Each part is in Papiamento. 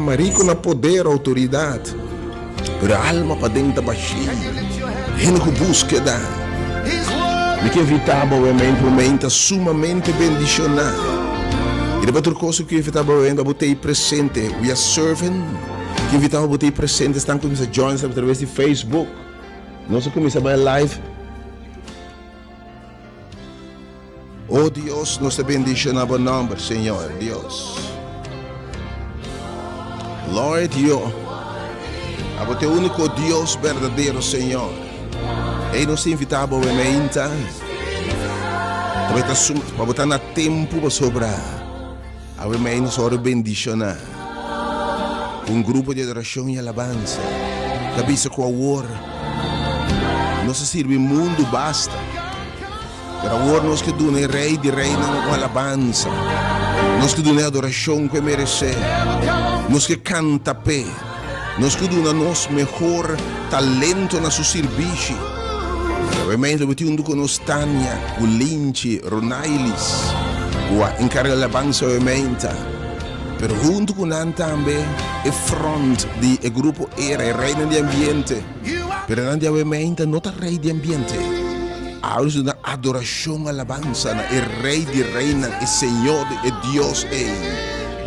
fama, riku na poder, outoridat, pero e alma paden ta bashí. Hende ku búskeda. Mi ke invitá bo awe mainta, bo mainta sumamente bendishoná. I riba tur kos ku ke invitá bo awe mainta, bo ta ei presente. We are serving. Ke invitá bo, bo ta ei presente. Esnan ku kuminsá join nos atraves di Facebook. Nos a kuminsá bai live. O Dios, nos ta bendiciona bo nomber, Señor Dios. Lord, yo, abo te único Dios berdadero, Señor. Ei nos ta invita bo we meinta. Pa bo ta na tempo pasobra. Awe mei nos ora bendiciona. Un grupo di adoracion y alabanza. Ta bisa cu awor nos a sirbi mundo basta. Pero awor nos ke duna e Rey di Reynan un alabansa. Nos ke duna e adoracion cu e merece. Nos ke canta p'e. Nos ke duna nos mehor talento na su sirbishi. Obviamente bo tin huntu cu nos Tania, cu Linchi, Ronailis, cu a encarga alabansa obviamente. Pero huntu cu nan tambe e front di e grupo era, e Reynan di Ambiente. Pero nan di awe no ta rey di ambiente. Awe su na adoracion alabanza na e rey di reynan, e señor di e Dios ey.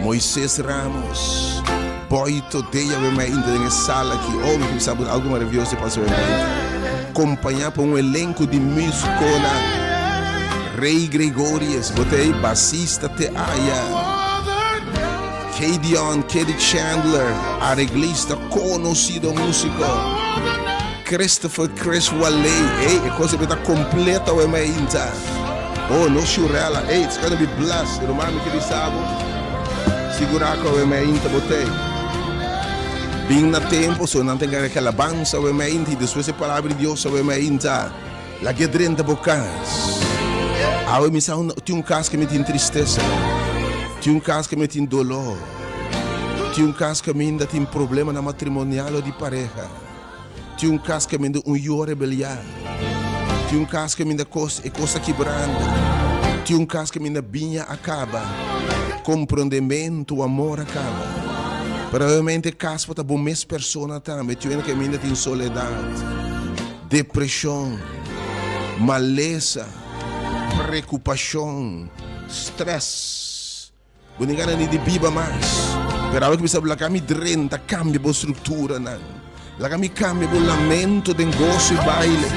Moises Ramos, Boito de awe mainta den e sala aki. Oh, mi sa algo maravilloso pasa awe mainta. Compaña pa un elenco di musiconan. Rey Gregorius, botei basista te aya. Kadion Kady Chandler, areglista konosido músiko. Christopher Chris Walley, ey, e kos ta kompleto awe mainta. Oh, no Shurella, ey, it's gonna be blessed. Ruman mi ke bisa bo, sigurá ku awe mainta bo t'ey. Bin na tempo, so nan ta enkargá ku alabansa awe mainta i despues e palabra di Dios awe mainta. Lag'é drenta bo kas. Awe mi sa tin un kas ku mi tin tristesa, tin un kas ku mi tin doló, tin un kas kaminda tin problemanan matrimonial o di pareha, tin un kas kaminda un yu a rebeliá, tin un kas kaminda kos e kos ta kibrando, tin un kas kaminda biña a kaba, komprondementu, amor a kaba. Pero obviamente e kas por ta bo mes persona tambe, tin un kaminda tin soledat. Depreshon, malesa, preokupashon, strès. Bo no gana ni di biba mas. Pero awe ku mi sa laga mi drenta kambia bo strukturanan. Laga mi kambia bo lamento den goso i baile.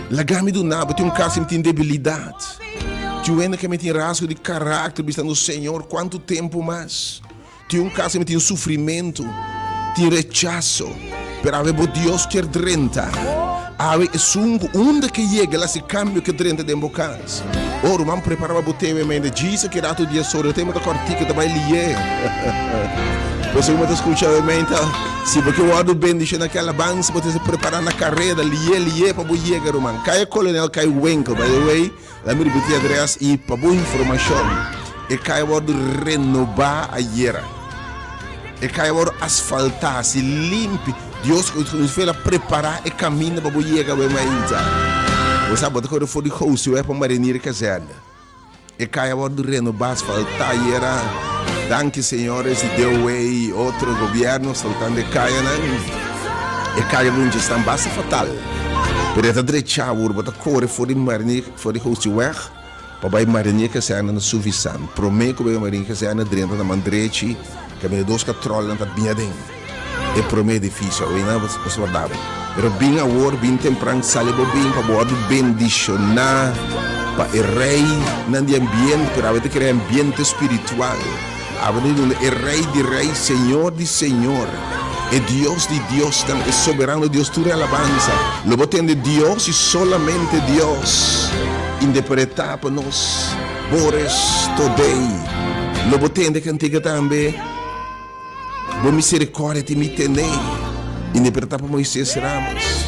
Laga mi duna bo tin un kas mi tin debilidat. Tin wende ke mi tin rasgo di karakter bisando Señor kuantu tempu mas. Tin un kas mi tin sufrimentu, tin rechaso, pero awe bo Dios kier drenta. Awe esun ku unda ke yega el hasi kambio ke drenta den bo kas. Oh ruman prepara pa bo teme mende Jesus ke rato dia sori tema ta kòrtiku ta bai lié. Pues segun bo ta skucha awe menta si bo ke wòrdu bendishona ke alabansa bo ta mester prepara na kareda lié lié pa bo yega ruman. Kaya Kolonel Kai Winkel by the way. Laat mi ripití adres i pa bo informashon, e kaya wòrdu renobá ayera. E kaya wòrdu asfaltá, hasi limpi. Dios ku el a prepará e kaminda pa bo yega awe mainta. Bo sa, bo ta kore for di Gosiweg pa Marinier Kazerne. E kaya wòrdu renobá, asfaltá ayera. Danki señores di DOW i otro gobièrnu asfaltando e kayanan. E kaya bunchesnan basta fatal. Pero e ta drechá awor, bo ta kore for di Marinier, for di Hoosiweg pa bai Marinier Kazerne na Suvisan. Promé ku bai Marinier Kazerne drenta na man drechi, kaminda dos katròlnan ta bin aden e promé edifisio. Awor nan bo warda bo. Pero bin awor, bin tempran, sali bo bin pa bo wòrdu bendishoná pa e Reinan di ambiente, pero awe ta krea ambiente spiritual. Awe ta duna e Rei di rei, Señor di señor, e Dios di diosnan, e Soberano Dios tur e alabansa. Lo bo tende Dios i solamente Dios interpretá pa nos Boris Todey. Lo bo tende kantika tambe Bo misericordia tin mi tene, interpretá pa Moises Ramos.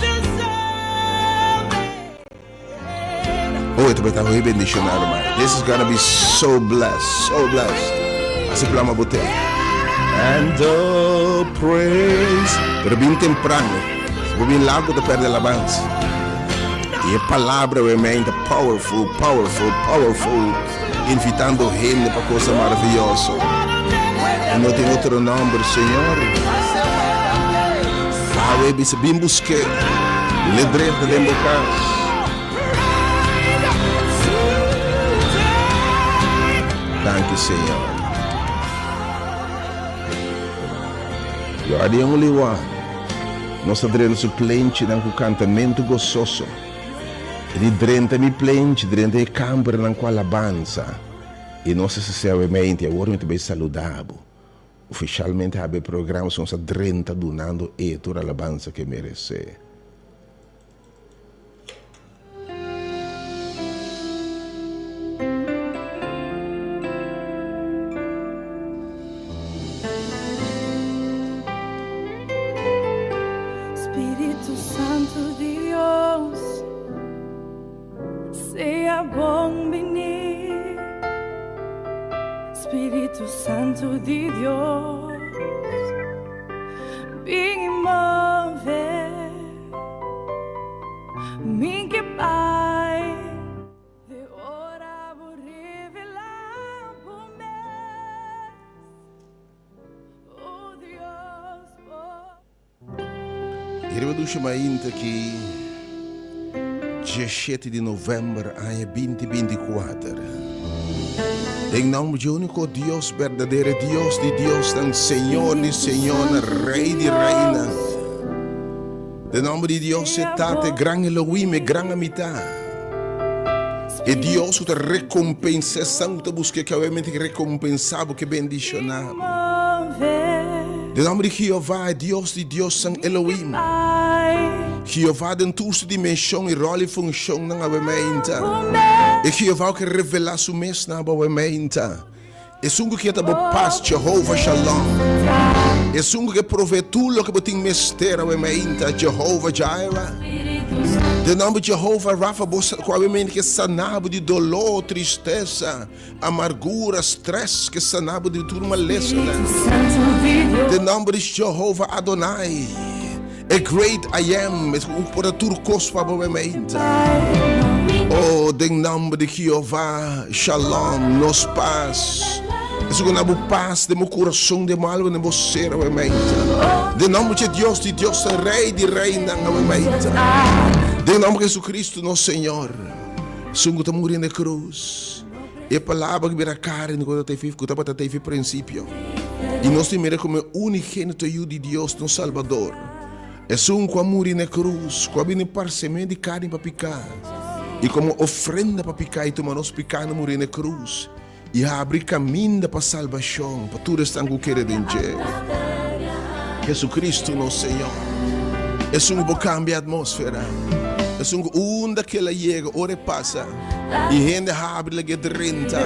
Oh, e ta ta hopi bendiciona ruman. This is gonna be so blessed, so blessed. Así plama bo te. And the praise. Pero bin temprano. Si bo bin laat bo ta perde alabanza. Y e palabra we mijn ta powerful, powerful, powerful. Invitando hende pa cosa maravilloso. No tin otro nomber, Señor. Awe bisa bin busk'é. L'e drenta den bo kas. Danki, Señor. You are the only one. Nos ta drenta su plenchinan ku kantamentu gososo. E di drenta mi plenchi, drenta e kambernan ku alabansa. I nos a sesea awemente, awor mi ta bai saluda bo. Ofishalmente hab'e programa, so nos a drenta dunando e tur alabansa ke meresé. Spiritu Santu Dios, sea bon bini. Spiritu Santu di Dios, bin i move. Mi ke bai de ora bo revelá bo mes, oh Dios, bo. E riba dushi mainta ki diesshete di november aña binti 24. Den nomber dje úniko Dios berdadero, e Dios di diosnan, Señor di señornan, Rey di reynan. Den nomber di Dios e Tata, e gran Elohim, e gran Amitá. E Dios ku ta rekompensa esnan ku ta buska e ku ke rekompensá bo, ke bendishoná bo. Den nomber di Jehová, e Dios di diosnan Elohim. Jehová den tur su dimenshon i ròl i funshonnan awe meinta. E Jehová ku ke revelá su mes na bo awe meinta. Esun ku ke ta bo pas, Jehová Shalom. Esun ku ke provee tur loke bo tin mester awe mainta, Jehová Jireh. Den nòmber Jehová Rafa bo ku awe mainta ke sana bo di doló, tristesa, amargura, strès, ke sana bo di tur malesanan. Den nòmber di Jehová Adonai, e Great I Am, esun ku por ta tur kos pa bo awe mainta. Oh, den nòmber di Jehová Shalom, nos pas. Esun ku na bo pas den bo kurason, den bo alma, den bo ser awe mainta. Den nòmber dje Dios di diosnan, Rei di reinan awe mainta. Den nòmber Jesucristo nos Señor, esun ku ta muri na e krus. E palabra ku bira karni ku ku tabata ta fi prinsipio. I nos tin mira komo e unigénito Yu di Dios, nos Salbador. Esun ku a muri na e krus, ku a bini parsemen di karni pa piká, i komo ofrenda pa piká i tuma nos pikánan muri na e krus, i habri kaminda pa salbashon pa tur esnan ku kere den dje. Jesucristo nos Señor, esun ku por kambia atmósfera, esun ku unda ku el a yega, ora e pasa, i hende habri lag'é drenta,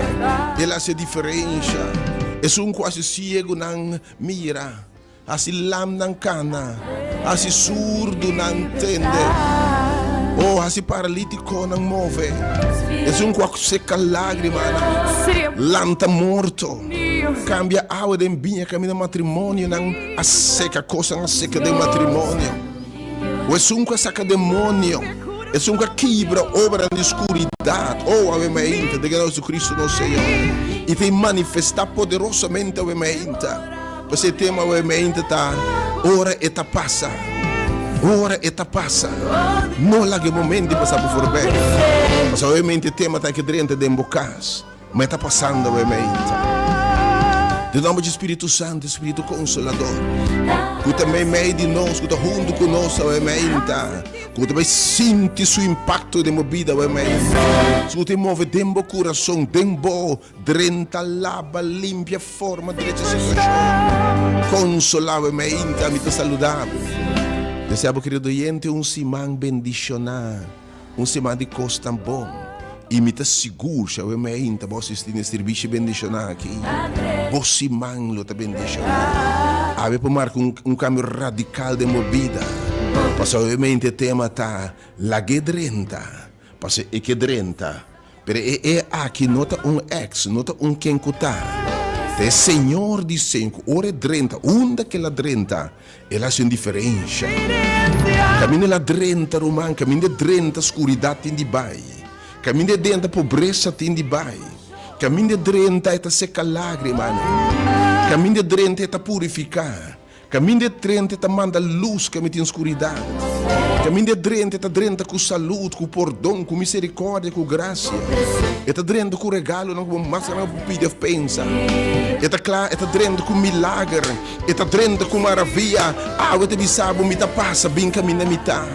el hasi e diferensha. Esun ku hasi siegunan mira. Hasi lamnan kana, hasi surdunan tende, o hasi paralítikonan move. Esun ku a seka lágrimanan, lanta morto, kambia awa den biña kaminda matrimonionan a seka, kosnan a seka den matrimonio. O esun ku a saka demonio, esun ku a kibra obranan di skuridat, o awe mainta, den e nòmber di Jesucristo nos Señor, i ta manifestá poderosamente awe mainta. Pues e tema awe mente ta ora e ta pasa. Ora e ta pasa. No laga e momento pasa bo voorbij. Pasobra awe mente e tema ta ke drenta den bo kas. Ma e ta pasando awe mente. Den nomber di Spiritu Santo, Spiritu Consolador, ku ta meimei di nos, ku ta huntu ku nos awe mente, ku ta bai sinti su impacto den bo bida awe mente, su ta move den bo kurason, den bo Drenta, laba, limpia, forma, drecha situashon. Konsolá bo e meinta, mi ta saludá bo. Desea bo kerido oyente un siman bendishoná, un siman di kosnan bon. I mi ta sigur si awe meinta bo asistí na e sirbishi bendishoná aki, bo siman lo ta bendishoná. Awe por marka un kambio radikal den bo bida, pasobra awe meinta e tema ta, Lag'é drenta, pasobra e ke drenta. Pero e e aki no ta un ex, no ta un ken ku ta. Ta e Señor di señor ku ora e drenta, unda ku el a drenta, el a hasi un diferensha. Kaminda el a drenta, ruman, kaminda e drenta skuridat tin di bai. Kaminda e drenta pobresa tin di bai. Kaminda e drenta e ta seka lágrimanan. Kaminda e drenta e ta purifiká. Kaminda e drenta e ta manda lus kaminda tin skuridat. Kaminda e drenta e ta drenta ku salud, ku pordon, ku miserikòrdia, ku grasia. E ta drenta ku regalonan ku bo mas no por pidi òf pensa. E ta kla, e ta drenta ku milager, e ta drenta ku maravia. Awe ta bisa bo, Mi ta pasa bin kaminda mi ta,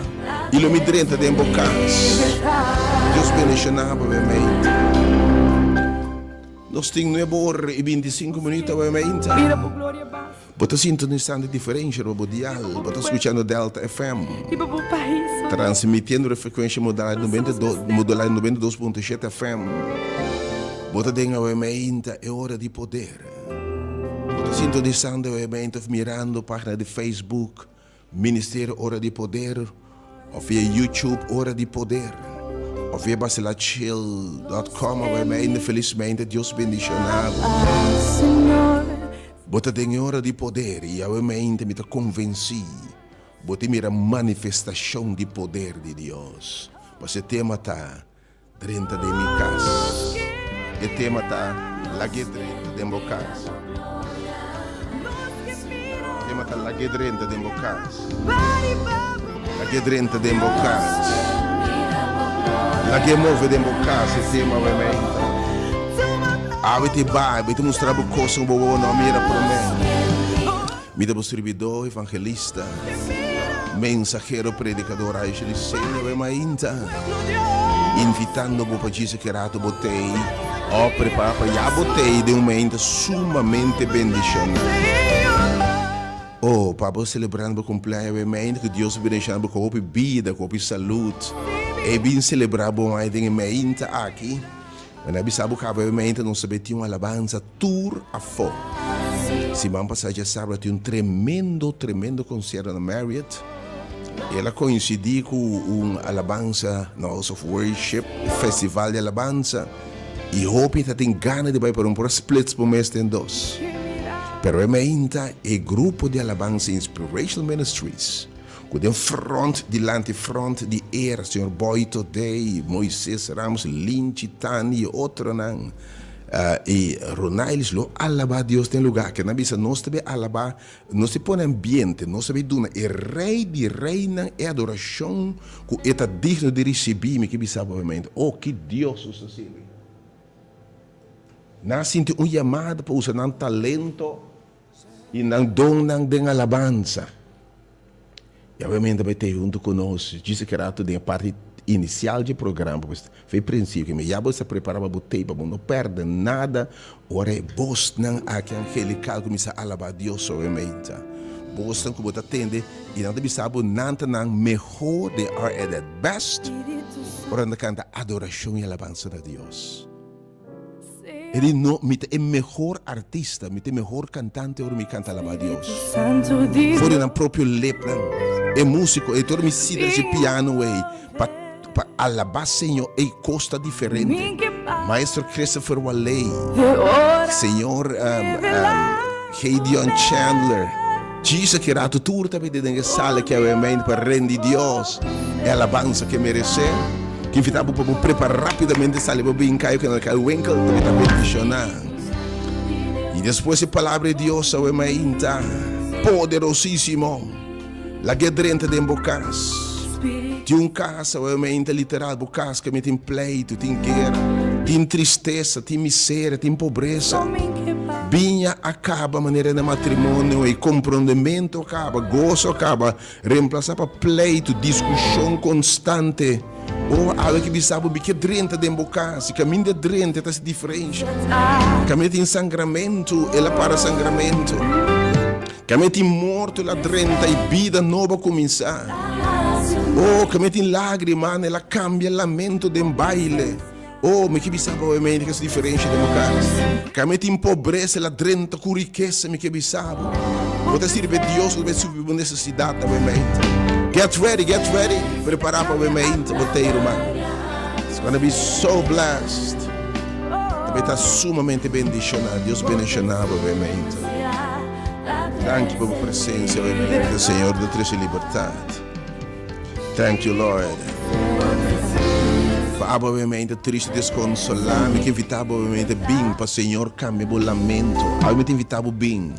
i lo mi drenta den bo kas. Dios bendishoná bo, Bemeita. Nos tin nuebe ora i bintisinku minuut awe meinta. Bo ta sintonisando diferensha riba bo dial. Bo ta skuchando Delta FM. Transmitiendo riba frekuensha modulada modulada 92.7 FM. Bo ta den awe meinta e ora di poder. Bo ta sintonisando awe meinta of mirando pagina di Facebook. Ministerio Ora di Poder of via YouTube Ora di Poder of via bacilachill dot com awe meinde felismente Dios bendiciona bo. Bo ta den e ora di poder y awe meinde mi ta convenci bo ta mira manifestacion di poder di Dios. Pasobra e tema ta Drenta den mi kas. E tema ta Lag'é drenta den bo kas. Tema ta Lag'é drenta den bo kas. Lag'é drenta den bo kas. Lag'é move den bo kas e tema wei mei. Awe te bai, bai te mustra bo kos ku bo wowo no a mira promé. Mi ta bo sirbidó, evangelista, mensahero, predikador Aisha Liceña wei mainta, invitando bo pa djis aki rato bo tei o prepara pa ya bo tei den un mainta sumamente bendishoná. Oh, pa bo selebrando bo kumpleaño wei mainta, ku Dios bendishoná bo ku hopi bida, ku hopi salud. E bin selebrá bo mai den e mainta aki. Mi na bisa bo kaba e mainta nos ta bay tin un alabansa tur afó. Siman pasá djasabra tin un tremendo tremendo concierto na Marriott. El a coincidi cu un alabansa na House of Worship, festival di alabansa. Y hopi ta tin gana di bay pero no por a splits bo mes den dos. Pero e mainta e grupo di alabansa Inspirational Ministries Ku den front dilanti front di era señor Boito Dey, Moises Ramos, Linchi Tani i otronan i Ronailis lo alabá Dios den lugá ke nan bisa nos ta bin alabá, nos ta pone ambiente, nos ta bin duna e Rei di reinan e adorashon ku e ta digno di risibí. Mi ke bisa bo obviamente, oh ki Dios nos ta sirbi! Nan a sinti un yamada pa usa nan talento I nan donnan den alabansa. I obviamente bai tei huntu ku nos djis e rato den e parti inisial dje programa, pasobra fe prinsipio mi ya bo sa prepara pa bo tei pa bo no perde nada ora e bosnan aki angelikal kuminsa alaba Dios obviamente. Bosnan ku bo ta tende i nan ta bisa bo nan ta nan mehor, they are at their best ora nan ta kanta adorashon i alabansa na Dios. E di, No, mi ta e mehor artista, mi ta e mehor cantante ora mi canta alaba Dios. For di nan propio lepnan, e musico ei, tur mi sita riba e piano ei pa pa alaba Señor, ei cos ta diferente. Maestro Christopher Waley, Señor Gideon Chandler, Jesus ki rato tur ta mete den e sala ki awe mente pa rendi Dios e alabansa ke meresé. Ki invitá bo pa bo prepara rapidamente sali bo bin kai ku nan kai winkel ta ta bendishoná. I despues e palabra di Dios awe mainta poderosísimo. Lag'é drenta den bo kas. Tin un kas awe mainta literal bo kas kaminda tin pleitu, tin guera, tin tristesa, tin miseria, tin pobresa. Biña a kaba manera na matrimonio i komprondementu a kaba, goso a kaba. Remplasá pa pleitu, diskushon konstante. Oh, awe ki bisa bo, mi ke drenta den bo kas. I kaminda e drenta e ta hasi diferensha. Kaminda tin sangramentu, el a para sangramentu. Kaminda tin morto, el a drenta i bida nobo a kuminsá. Oh, kaminda tin lágrimanan, el a kambia lamento den baile. Oh, mi ke bisa bo, e mente ke hasi diferensha den bo kas. Kami tin pobresa, el a drenta ku rikesa, mi ke bisa bo. Bo ta sirbi Dios, bo ta supli bo nesesidatnan, bo mente. Get ready, get ready. Prepará pa bo mente, bo tei, ruman. It's gonna be so blessed. Ta bai ta sumamente bendishoná. Dios bendishoná bo, bo mente. Danki pa bo presensia, bo mente. Señor ta trese libertat. Thank you, Lord. Pa abo obviamente triste desconsolá, mi ke invitá bo obviamente bin pa Señor cambia bo lamento. Awe mi ta invitá bo bin.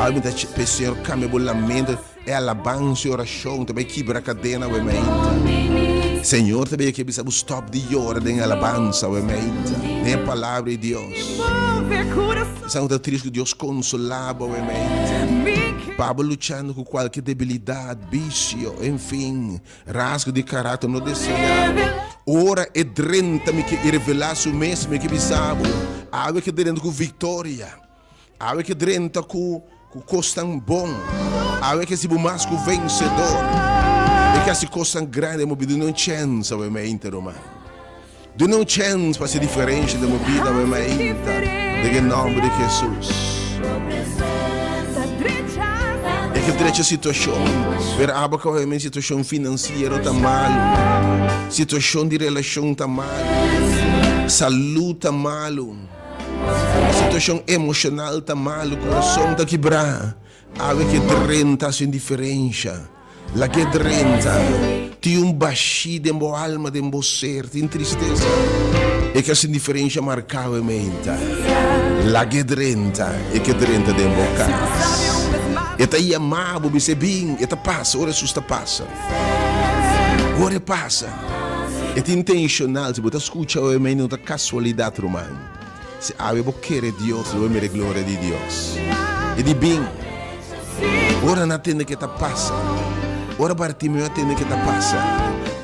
Awe mi ta pe Señor cambia bo lamento. E alabansa y oracion ta bay kibra cadena obviamente. Señor ta bay ke bisa bo stop di yora den alabansa obviamente. Den e palabra di Dios. Esnan ku ta triste ku Dios consolá bo obviamente. Pa bo luchando ku cualke debilidad, vicio, en fin. Rasgo di karakter no deseá. Ora e drenta mi ke i revelá su mes, mi ke bisa bo, awe ke drenta ku viktoria, awe ke drenta ku ku kosnan bon, awe ke hasi bo mas ku vensedor, e ke hasi kosnan grandi den bo bida. Duna un chèns awe mainta, ruman. Duna un chèns pa hasi diferensha den bo bida awe mainta, den e nòmber di Hesus. E ke drecha situashon, pero abo ku awe situashon finansiero ta malu, situashon di relashon ta malu, salú ta malu, situashon emoshonal ta malu, kurason ta kibrá, awe ke drenta hasi un diferensha. Lag'é drenta. Tin un bashí den bo alma, den bo ser. Tin tristesa. E ke hasi diferensha marká bo menta. Lag'é drenta. E ke drenta den bo kas. E ta yama bo, bis'é bin. E ta pasa ora Hesus ta pasa. Ora e pasa, e ta intenshonal. Si bo ta skucha awe mei, no ta kasualidat, ruman. Si awe bo kere Dios, lo bo mira e gloria di Dios. E di bin. Ora nan a tende ke ta pasa, ora Bartimeo a tende ke ta pasa,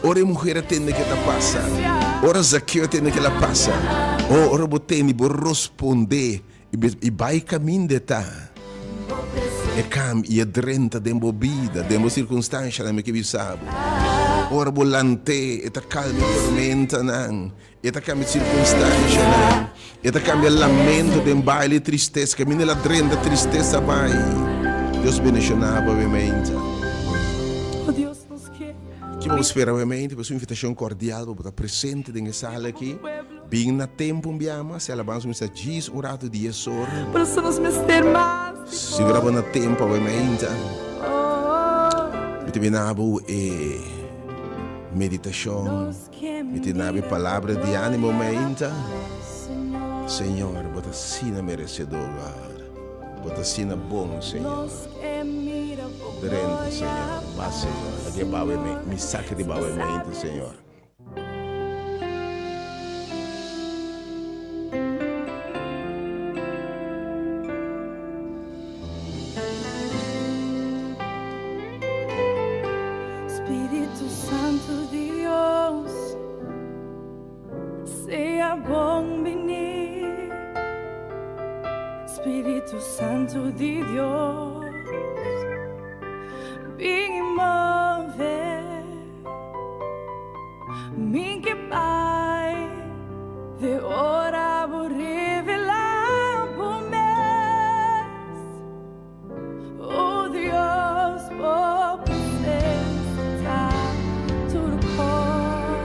ora e muher a tende ke ta pasa, ora Zakeo a tende ke la pasa, oh, ora bo tende, bo rosponde i bai kaminda e ta. E kam i e drenta den bo bida, den bo sirkunstanshanan, mi ke bisa bo. Ora bo lant'é, e ta kalma e tormentanan. E ta kambia sirkunstanshanan. E ta kambia lamento den baile i tristesa. Kaminda el a drenta, tristesa bai. Dios bendishoná bo awe-meinta. Ki bo spera awe-meinta? Bo su invitashon kordial pa bo ta presente den e sala aki. Bin na tempu un bia mas. E alabansa kuminsá djis un ratu dies or. Sigurá bo na tempu awe-meinta. Mi ta bina bo e meditashon. Mi tin nabi palabra di animo mainta. Señor, bo ta asina merecedor, God. Bo ta asina bon, Señor. Drenta, Señor. Ba, Señor. Lag'e bawe mi, mi saki di bawe mainta, Señor. Spiritu Santu di Dios, sea bon bini. Spiritu Santu di Dios, bin i move. Mi ke bai de ora bo revelá bo mes. O Dios, bo presencia ta tur cos.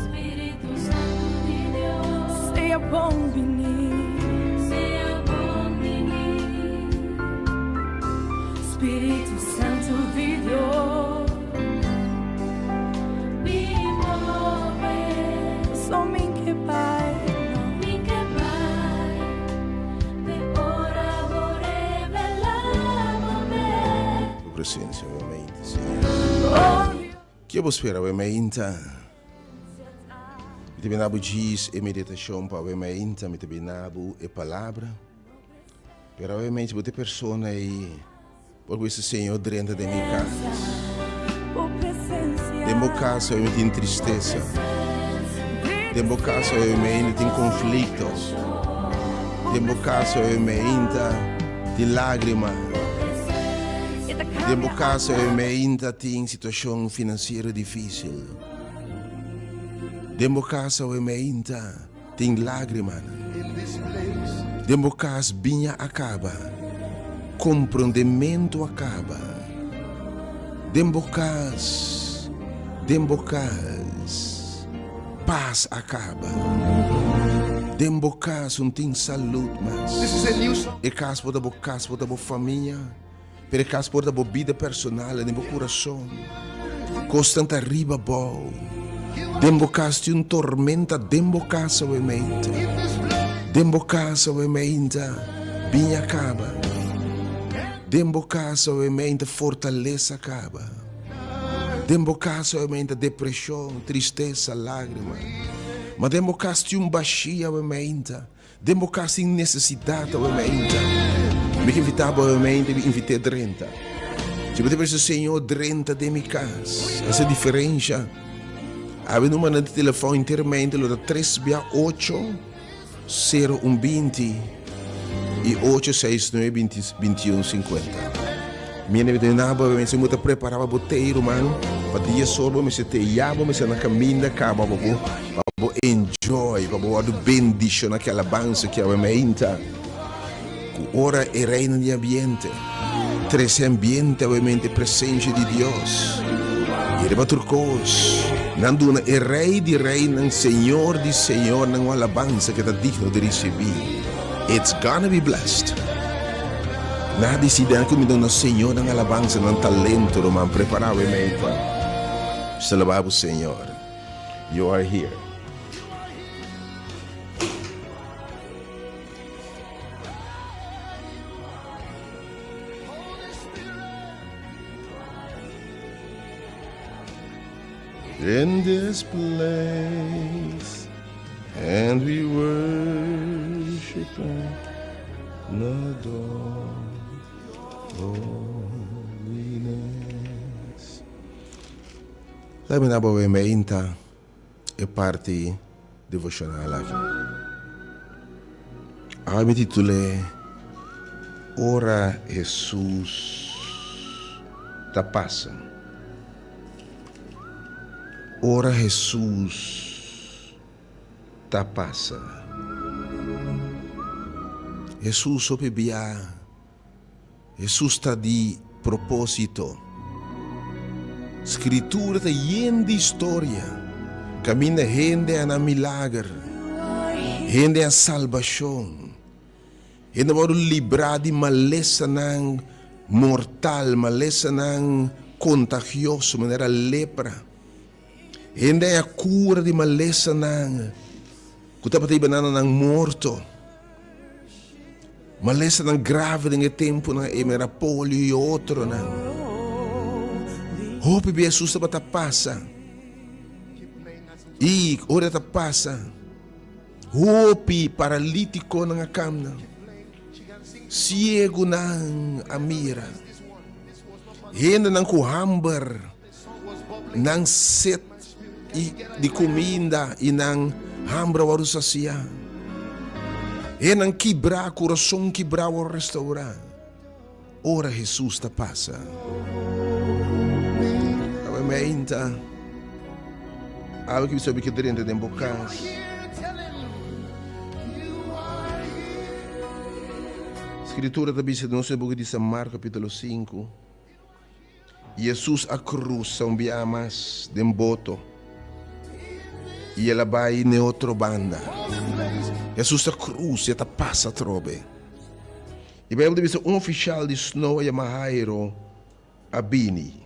Spiritu Santu di Dios. Sea bon bini. Sea bon bini. Spiritu Santu di Dios. Bin move. So mi ke bai. Mi ke bai. Te ora bo revelá bo mes. Bo presencia awe mainta, Señor. Ke bo spera awe mainta? Mi ta bina bo djis e meditacion pa awe mainta, mi ta bina bo e palabra. Pero awe mainta bo ta e persona ei por bisa Señor drenta den mi cas. Den bo cas awe tin tristesa. Den bo cas awe mainta tin conflicto. Den bo cas awe mainta tin lagrima. Den bo cas awe mainta tin situacion financiero dificil. Den bo cas awe mainta Tin lágrimanan. Den bo kas biña a kaba, komprondementu a kaba. Den bo kas, den bo kas, pas a kaba. Den bo kas un tin salud mas. E kas por ta bo kas, por ta bo famia. Pero e kas por ta bo bida personal, den bo kurason. Kosnan ta riba abou. Den bo kas tin un tormenta den bo kas awe meinta. Den bo kas awe meinta biña kaba. Den bo kas awe meinta fortalesa kaba. Den bo kas awe meinta depreshon, tristesa, lágrima. Ma den bo kas tin un bashia awe meinta. Den bo kas tin nesesidat awe meinta. Mi ke invitá bo awe meinta i mi invit'é drenta. Si bo ta pensa, Señor, drenta den mi kas, hasi diferensha. Awe numernan di telefòn henter meinta lo ta tres bia ocho, sero un binti i ocho seis nuebe binti bintiun sinkuenta. Mi a na bo awe meinta, si bo ta prepará pa bo tei, ruman, pa dia sor bo mester tei ya, bo mester na kaminda kaba pa bo. Pa bo enjoy, pa bo wòrdu bendishoná ku e alabansa ki awe meinta. Ku ora e Reino di ambiente trese ambiente awe meinta e presensia di Dios. I riba tur kos, nan duna e Rei di reinan, Señor di señornan un alabansa ku e ta digno di risibí. It's gonna be blessed. Nan a disidí nan ku mi duna Señor nan alabansa, nan talento, ruman. Prepará awe meinta. Salabá bo Señor. You are here. In this place and we worship and adore holiness. Laga mi na bo meinta e parti devoshonal aki. Awe mi titul'é Ora Hesus Ta Pasa. Ora Hesus ta pasa. Hesus hopi bia. Hesus ta di propósito. Skritura ta yen di historia kaminda hende a na milager, hende a salbashon, hende a wòrdu librá di malesanan mortal, malesanan kontagioso manera lepra, hende a kura di malesanan ku tabata hiba nan na nan morto. Malesanan grave den e tempunan ei manera polio i otronan. Hopi bia Hesus tabata pasa i ora e ta pasa hopi paralitikonan a kamna, siegunan a mira, hendenan ku hamber. Nan set i di kuminda i nan hamber a wòrdu sasiá. Hennan kibrá, kurason kibrá wòrdu restourá ora Hesus ta pasa. Awe meinta, awe ki bisa bo ke drenta den bo kas. Skritura ta bisa nos den buki di San Marko kapitulo sinku. Hesus a krusa un biaha mas den boto i el a bai n'e otro banda. Hesus ta krusa i e ta pasa atrobe. E Beibel ta bisa un ofishal di snoa yama Hairo a bini.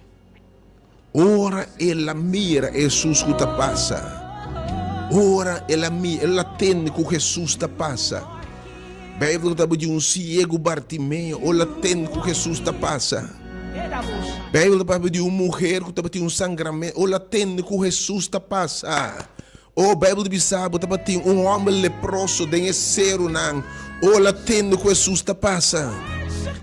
Ora el a mira Hesus ku ta pasa, ora el a mira, el a tende ku Hesus ta pasa. Beibel ta papia di un siegu Bartimeo, ora el a tende ku Hesus ta pasa. Beibel ta papia di un muher ku tabatin un sangramentu, ora el a tende ku Hesus ta pasa. O Beibel ta bisa bo tabatin un hòmber leproso den e serunan, ora el a tende ku Hesus ta pasa.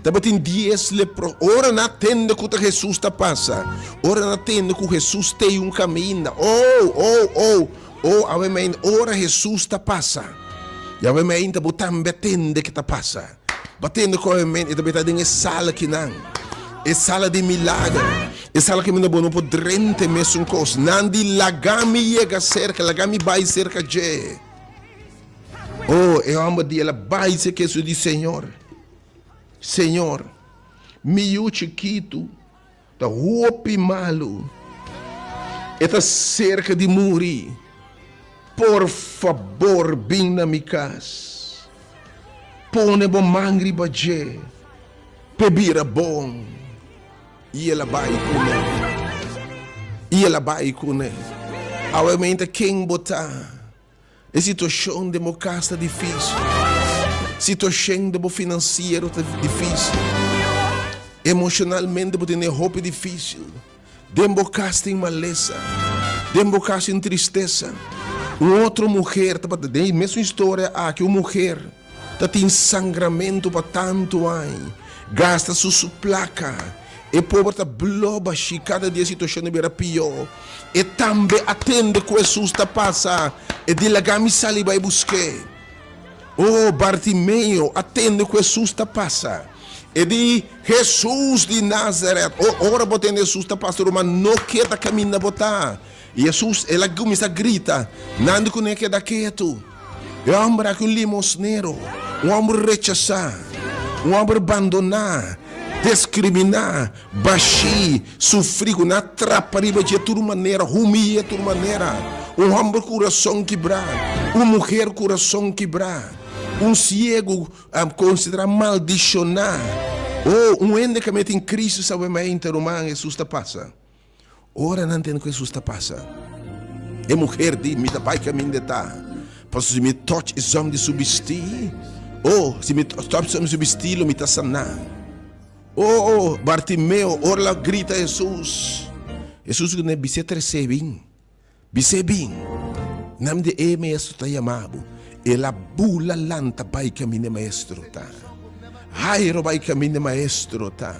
Tabatin dies lepro, ora nan a tende ku ta Hesus ta pasa, ora nan a tende ku Hesus t'ei un kaminda. O, o, o, o, awe mei, ora Hesus ta pasa. I awe mei bo tambe a tende ke ta pasa. Bo a tende ku awe e ta beta den e sala kinan, e sala di milager, e sala kaminda bo no por drenta e mesun kos. Nan di, Laga mi yega serka, laga mi bai serka dje. Oh, e hòmber di el a bai serka Hesus di, Señor, Señor, mi yu chikitu Ta hopi malu. E ta serka di muri. Por fabor bin na mi kas. Pone bo man riba dje p'e bira bon. I el a bai ku nan. I el a bai kuné. Awe meinta ken bo ta? E situashon den bo kas ta difísil. Situashon den bo finansiero ta difísil. Emoshonalmente bo tene hopi difísil. Den bo kas tin malesa. Den bo kas tin tristesa. Un otro muher tabata den e mesun historia aki, un muher ta tin sangramentu pa tantu aña, gasta su su plaka. E pober ta blo bashí, kada dia situashon a bira pió. E tambe a tende ku Hesus ta pasa, e di, Laga mi sali bai busk'é. O, Bartimeo a tende ku Hesus ta pasa. E di, Hesus di Nazaret! O, ora bo tende Hesus ta pasa, ruman, no keda kaminda bo ta. I Hesus, el a kuminsá grita, Nan di kuné keda ketu. E hòmber aki un limosnero, un hòmber rechasá, un hòmber bandoná, deskriminá, bashí, sufrí ku nan a trapa riba dje tur manera, humiy'é tur manera. Un hòmber kurason kibrá, un muher kurason kibrá, un siegu konsiderá maldishoná. Oh, un hende ku a mete in krisis awe mainta, ruman, Hesus ta pasa. Ora nan tende ku Hesus ta pasa, e muher di, Mi ta bai kaminda e ta, pasobra si mi touch e zòm di su bistí, oh, si mi touch e zòm di su bistí, lo mi ta saná. Oh, Bartimeo, ora el a grita Hesus, Hesus ku ne, Bis'é tres'é bin, bis'é bin. Nan di e maestro ta yama bo. El a bula lanta bai kaminda e maestro ta. Jairo bai kaminda e maestro ta.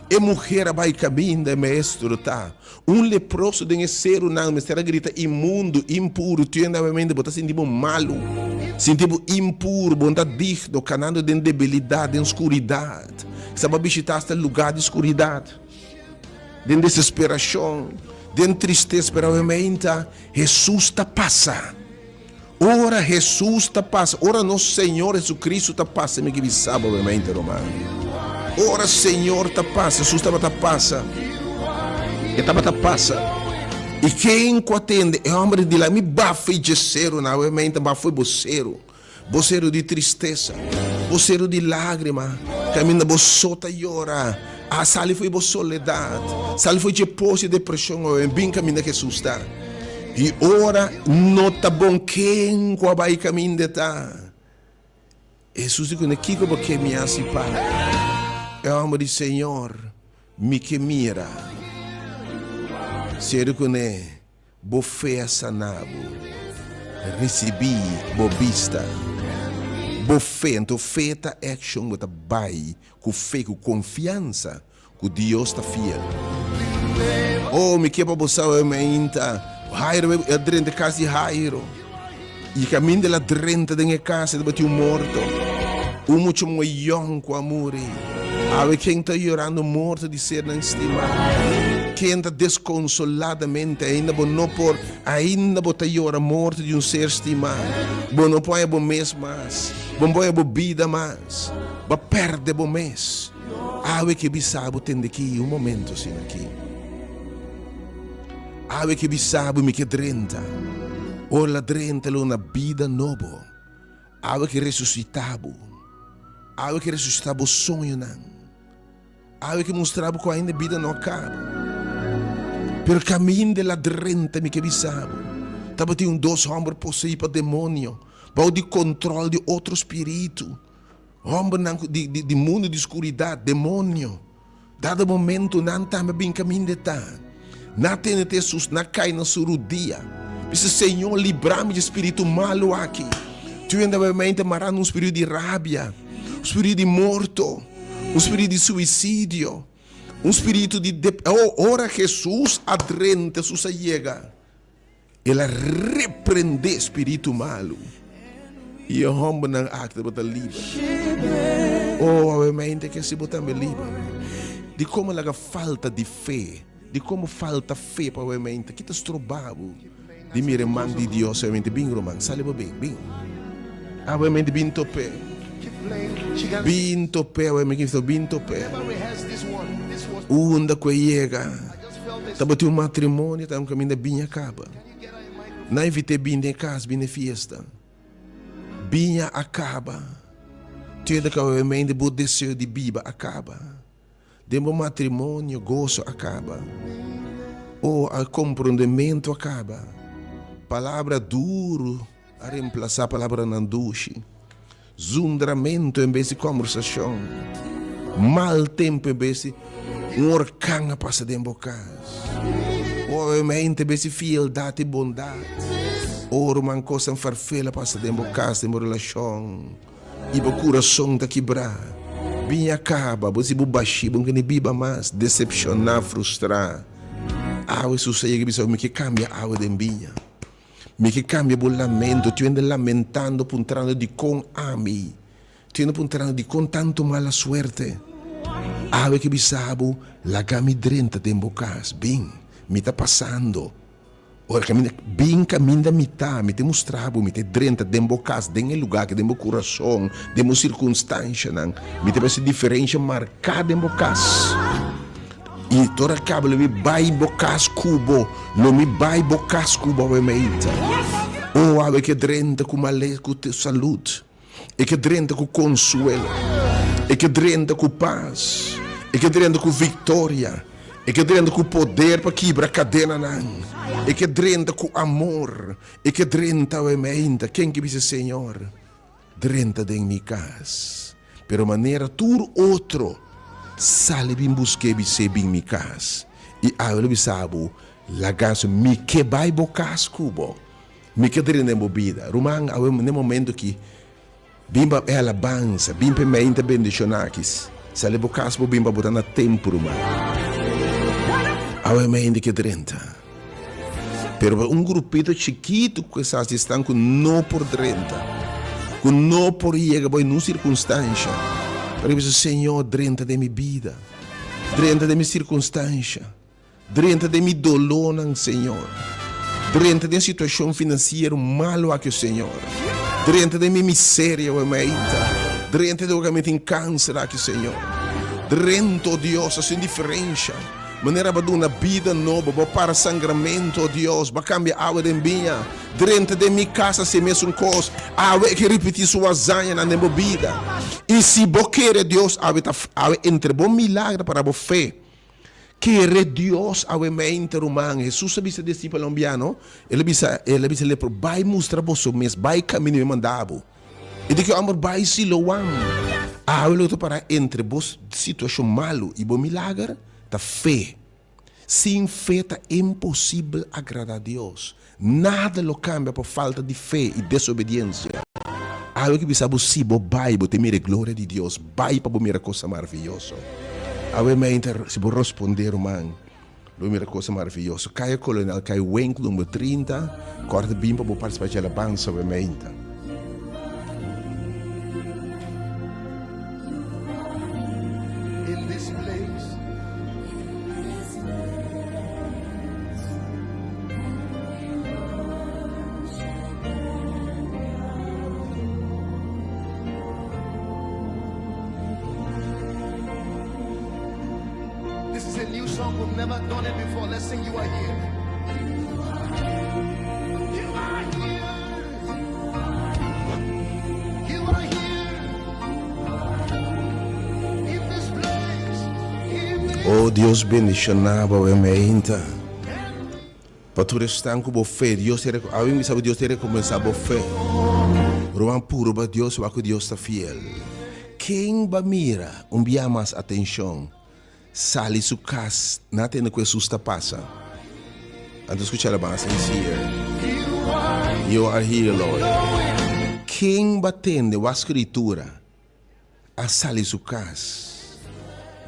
E muher a bai kaminda e maestro ta. Un leproso den e serunan mester a grita, Inmundu, impuru, tiendamente bo ta sinti bo malu, sinti bo impuru, bo no ta digno, kanando den debilidat, den skuridat. Kisa bo a bishita asta lugá di skuridat, den desesperashon, den tristes, pero awe meinta Hesus ta pasa. Ora Hesus ta pasa, ora nos Señor Jesucristo ta pasa, mi ke bisa bo obviamente ruman. Ora Señor ta pasa, Hesus tabata pasa, e tabata pasa. I ken ku a tende e homber di la mi bafa i dje seru na obviamente bafa i bo seru. Bo seru di tristesa, bo seru di lágrima, kaminda bo so ta yora, a sali fo'i bo soledat, sali fo'i dje pos di depreshon awe, bin kaminda Hesus ta. I ora no ta bon ken ku a bai kaminda e ta? Hesus di kuné, Kiko bo ke mi hasi pa bo? E hòmber di, Señor, mi ke mira. Señor di kuné, Bo fe a sana bo. Ricibi bo bista. Bo fe, anto fe ta action, bo ta bay cu fe, cu confiansa cu Dios ta fiel. Oh, mi ke pa bo sa hoy mainta, Jairo a drenta e cas di Jairo, y caminda el a drenta den e cas e tabatin un morto, un mucha muhe yong cu a muri. Awe ken ta yorando morto di sernan stimá? Ken ta deskonsoladamente? Ainda bo no por, ainda bo ta yora morto di un ser stimá. Bo no por haña bo mes mas. Bo no por haña bo bida mas. Bo a pèrdè bo mes. Awe ke bisa bo tende ki un momento asina aki. Awe ke bisa bo mi ke drenta. Ora la drenta lo na bida nobo. Awe ke resusitá bo. Awe ke resusitá bo soñonan. Awe ke mustra bo ku ainda bida no a kaba. Pero kaminda el a drenta mi ke bisa bo, tabatin un dos hòmber poseí pa demonio, bou di kontròl di otro spiritu, hòmbernan di di mundu di skuridat, demonio. Dado momento nan tambe bin kaminda e ta. Nan tene te Hesus, nan kai na su rudia. Bisa, Señor, libra mi di e spiritu malu aki. Tur hende bai mente mará na un spiritu di rabia, un spiritu di morto, un spiritu di suisidio, un spiritu di dep. Oh, ora Hesus a drenta, Hesus a yega. El a reprendé spiritu malu, i e hòmbernan aki tabata liber. O, awe mente ke si bo tambe liber. Di komo laga falta di fe, di komo falta fe pa awe mente, ki ta stroba bo di mira e man di Dios awe mente? Bin, ruman, sali bo bin, bin. Awe mente bin top'é. Bin top'é, awe mente, bin top'é. Unda ku e yega. Tabatin un matrimonio ta un kaminda biña kaba. Nan invit'é bini den e kas, bini e fiesta. Biña a kaba. Tur hende kaba mente bo deseo di biba a kaba. Den bo matrimonio goso a kaba. Oh, a komprondementu a kaba. Palabra duru a remplasá palabranan dushi. Zundramentu en bes di kòmbersashon. Mal tempu en bes di un orkan a pasa den bo kas. Obviamente en bes di fieldat i bondat. Oh, ruman, kosnan farfel a pasa den bo kas, den bo relashon. I bo kurason ta kibrá. Bin a kaba, bo si bo bashí, bo no kende biba mas, desepshoná, frustrá. Awe Hesus a yega i bisa bo, Mi ke kambia awe den biña. Mi ke kambia bo lamento. Tin hende lamentando, puntrando dikon ami. Tin hende puntrando dikon tantu mala suerte. Awe ke bisa bo, Laga mi drenta den bo kas. Bin, mi ta pasando. Ora kaminda, bin kaminda mi ta, mi ta mustra bo, mi ta drenta den bo kas, den e lugá aki, den bo kurason, den bo sirkunstanshanan. Mi ta hasi diferensha marká den bo kas. I ora kaba lo mi bai bo kas ku bo, lo mi bai bo kas ku bo awe meinta. O awe ke drenta ku male, ku salud. E ke drenta ku konsuelo. E ke drenta ku pas. E ke drenta ku viktoria. E ke drenta ku poder pa kibra kadenanan. E ke drenta ku amor. E ke drenta awe meinta. Ken ke bisa, Señor, drenta den mi kas. Pero manera tur otro sali bin busk'é bis'é bin mi kas. I awe lo bisa bo, Laga su, mi ke bai bo kas ku bo. Mi ke drenta den bo bida. Ruman, awe n'e momento ki bin pa e alabansa, bin pa e meinta bendishoná aki. Sali bo kas bo bin pa bo ta na tempu, ruman. Awe e meinta ke drenta. Pero pa un grupito chikitu ku esas di esnan ku no por drenta, ku no por yega bo en un sirkunstansha, pero e bisa, Señor, drenta den mi bida, drenta den mi sirkunstansha. Drenta den mi dolónan, Señor. Drenta den situashon finansiero malu aki, o Señor. Drenta den mi miseria, o Meita. Drenta den ora mi tin kanser aki, Señor. Drenta, o Dios, hasi un diferensha. Manera bo a duna bida nobo, bo a para sangramentu, o Dios, bo a kambia awa den biña. Drenta den mi kas, hasi e mesun kos. Awe e ke ripití su hazañanan den bo bida. I si bo kere, Dios, awe ta, awe entre bo milagro para bo fe. Kere Dios awe mente, ruman. Hesus a bisa disipelnan un bia, no? El a bisa, el a bisa lepro, Bai mustra boso mes, bai kaminda mi manda bo. I di ki hòmber bai Siloam. Awe lo ta para entre bo situashon malu i bo milager ta fe. Sin fe ta imposibel agrada Dios. Nada lo kambia pa falta di fe i desobediensia. Awe ki bisa bo si bo bai bo ta mira e gloria di Dios, bai pa bo mira cosa maraviyoso. Awe meinta si bo rosponde ruman lo mira cosa maraviyoso. Kaya Kolonel Kai Winkel number 30, kòrda bin pa bo partisipa dje alabansa awe meinta. In this place. This is a new song. We've never done it before. Let's sing You Are Here. You are here. You are here. In this place. In this Oh Dios bendiciona bo awe meinta. Pa tur esnan ku bo fe, Dios ta awe mi bisa bo Dios ta rekompensa bo fe. Ruman purba Dios wak ku Dios ta fiel. Ken ba mira un bia mas atenshon sali su kas na tende ku Hesus ta pasa? Anto skucha alabansa He's here. You are here Lord. Ken ba tende wak skritura? A sali su kas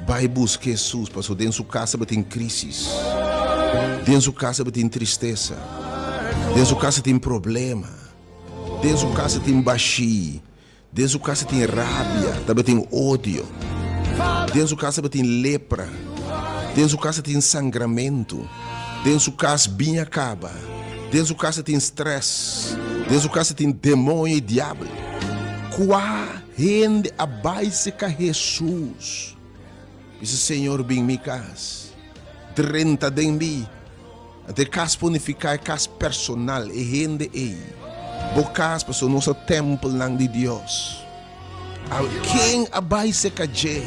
bai buska Hesus pasobra den su kas tabatin krisis, den su kas tabatin tristesa, den su kas tabatin problema, den su kas tabatin bashí, den su kas tabatin rabia, tabatin odio, den su kas tabatin lepra, den su kas tabatin sangramentu, den su kas biña kaba, den su kas tabatin strès, den su kas tabatin demoño i diabel. Kua hende a bai seka Hesus? Bisa, Señor, bin mi kas. Drenta den mi. Anto e kas por nifiká e kas personal, e hende ei. Bo kas, pasobra nos ta tèmpelnan di Dios. Ken a bai seka dje?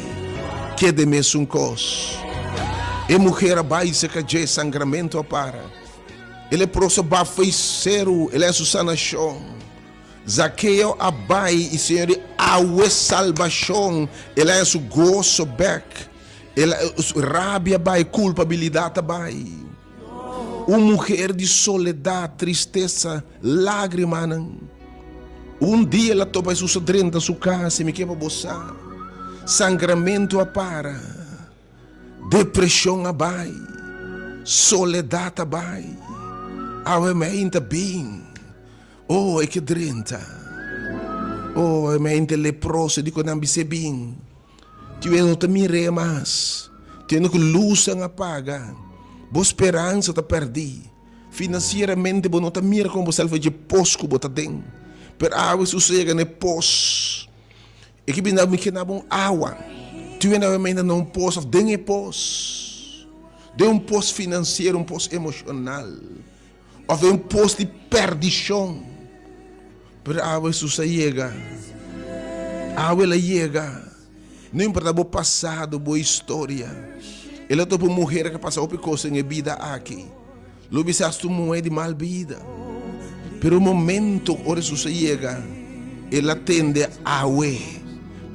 Keda e mesun kos. E muher a bai serka dje, sangramento a para. E leproso a bafa i seru, el a haña su sanashon. Zakeo a bai i Señor di awe salbashon, el a haña su goso bèk. El a, su rabia bai, kulpabilidat a bai. Un muher di soledat, tristesa, lágrimanan. Un dia el a topa Hesus a drenta su kas i mi ke pa bo sa, sangramentu a para, depreshon a bai, soledat a bai. Awe meinta bin. Oh, e ke drenta. Oh, e mente leproso di ku nan bis'é bin. Tin e no ta mir'é mas. Tin ku lusnan a paga. Bo speransa ta pèrdí. Finansieramente bo no ta mira kon bo sali for dje pos ku bo ta den. Pero awe si bo yega na e pos, e ke bini mi ke na bo un awa. Tin e mente na un pos òf den e pos. Den un pos finansiero, un pos emoshonal. Of den un pos di perdishon. Pero awe Hesus a yega. Awe el a yega. No importa bo pasado, bo historia. El a topa un muher ku a pasa hopi kos den e bida aki. Lo bisa hasta un muher di mal bida. Pero un momento ora Hesus a yega, el a tende awe.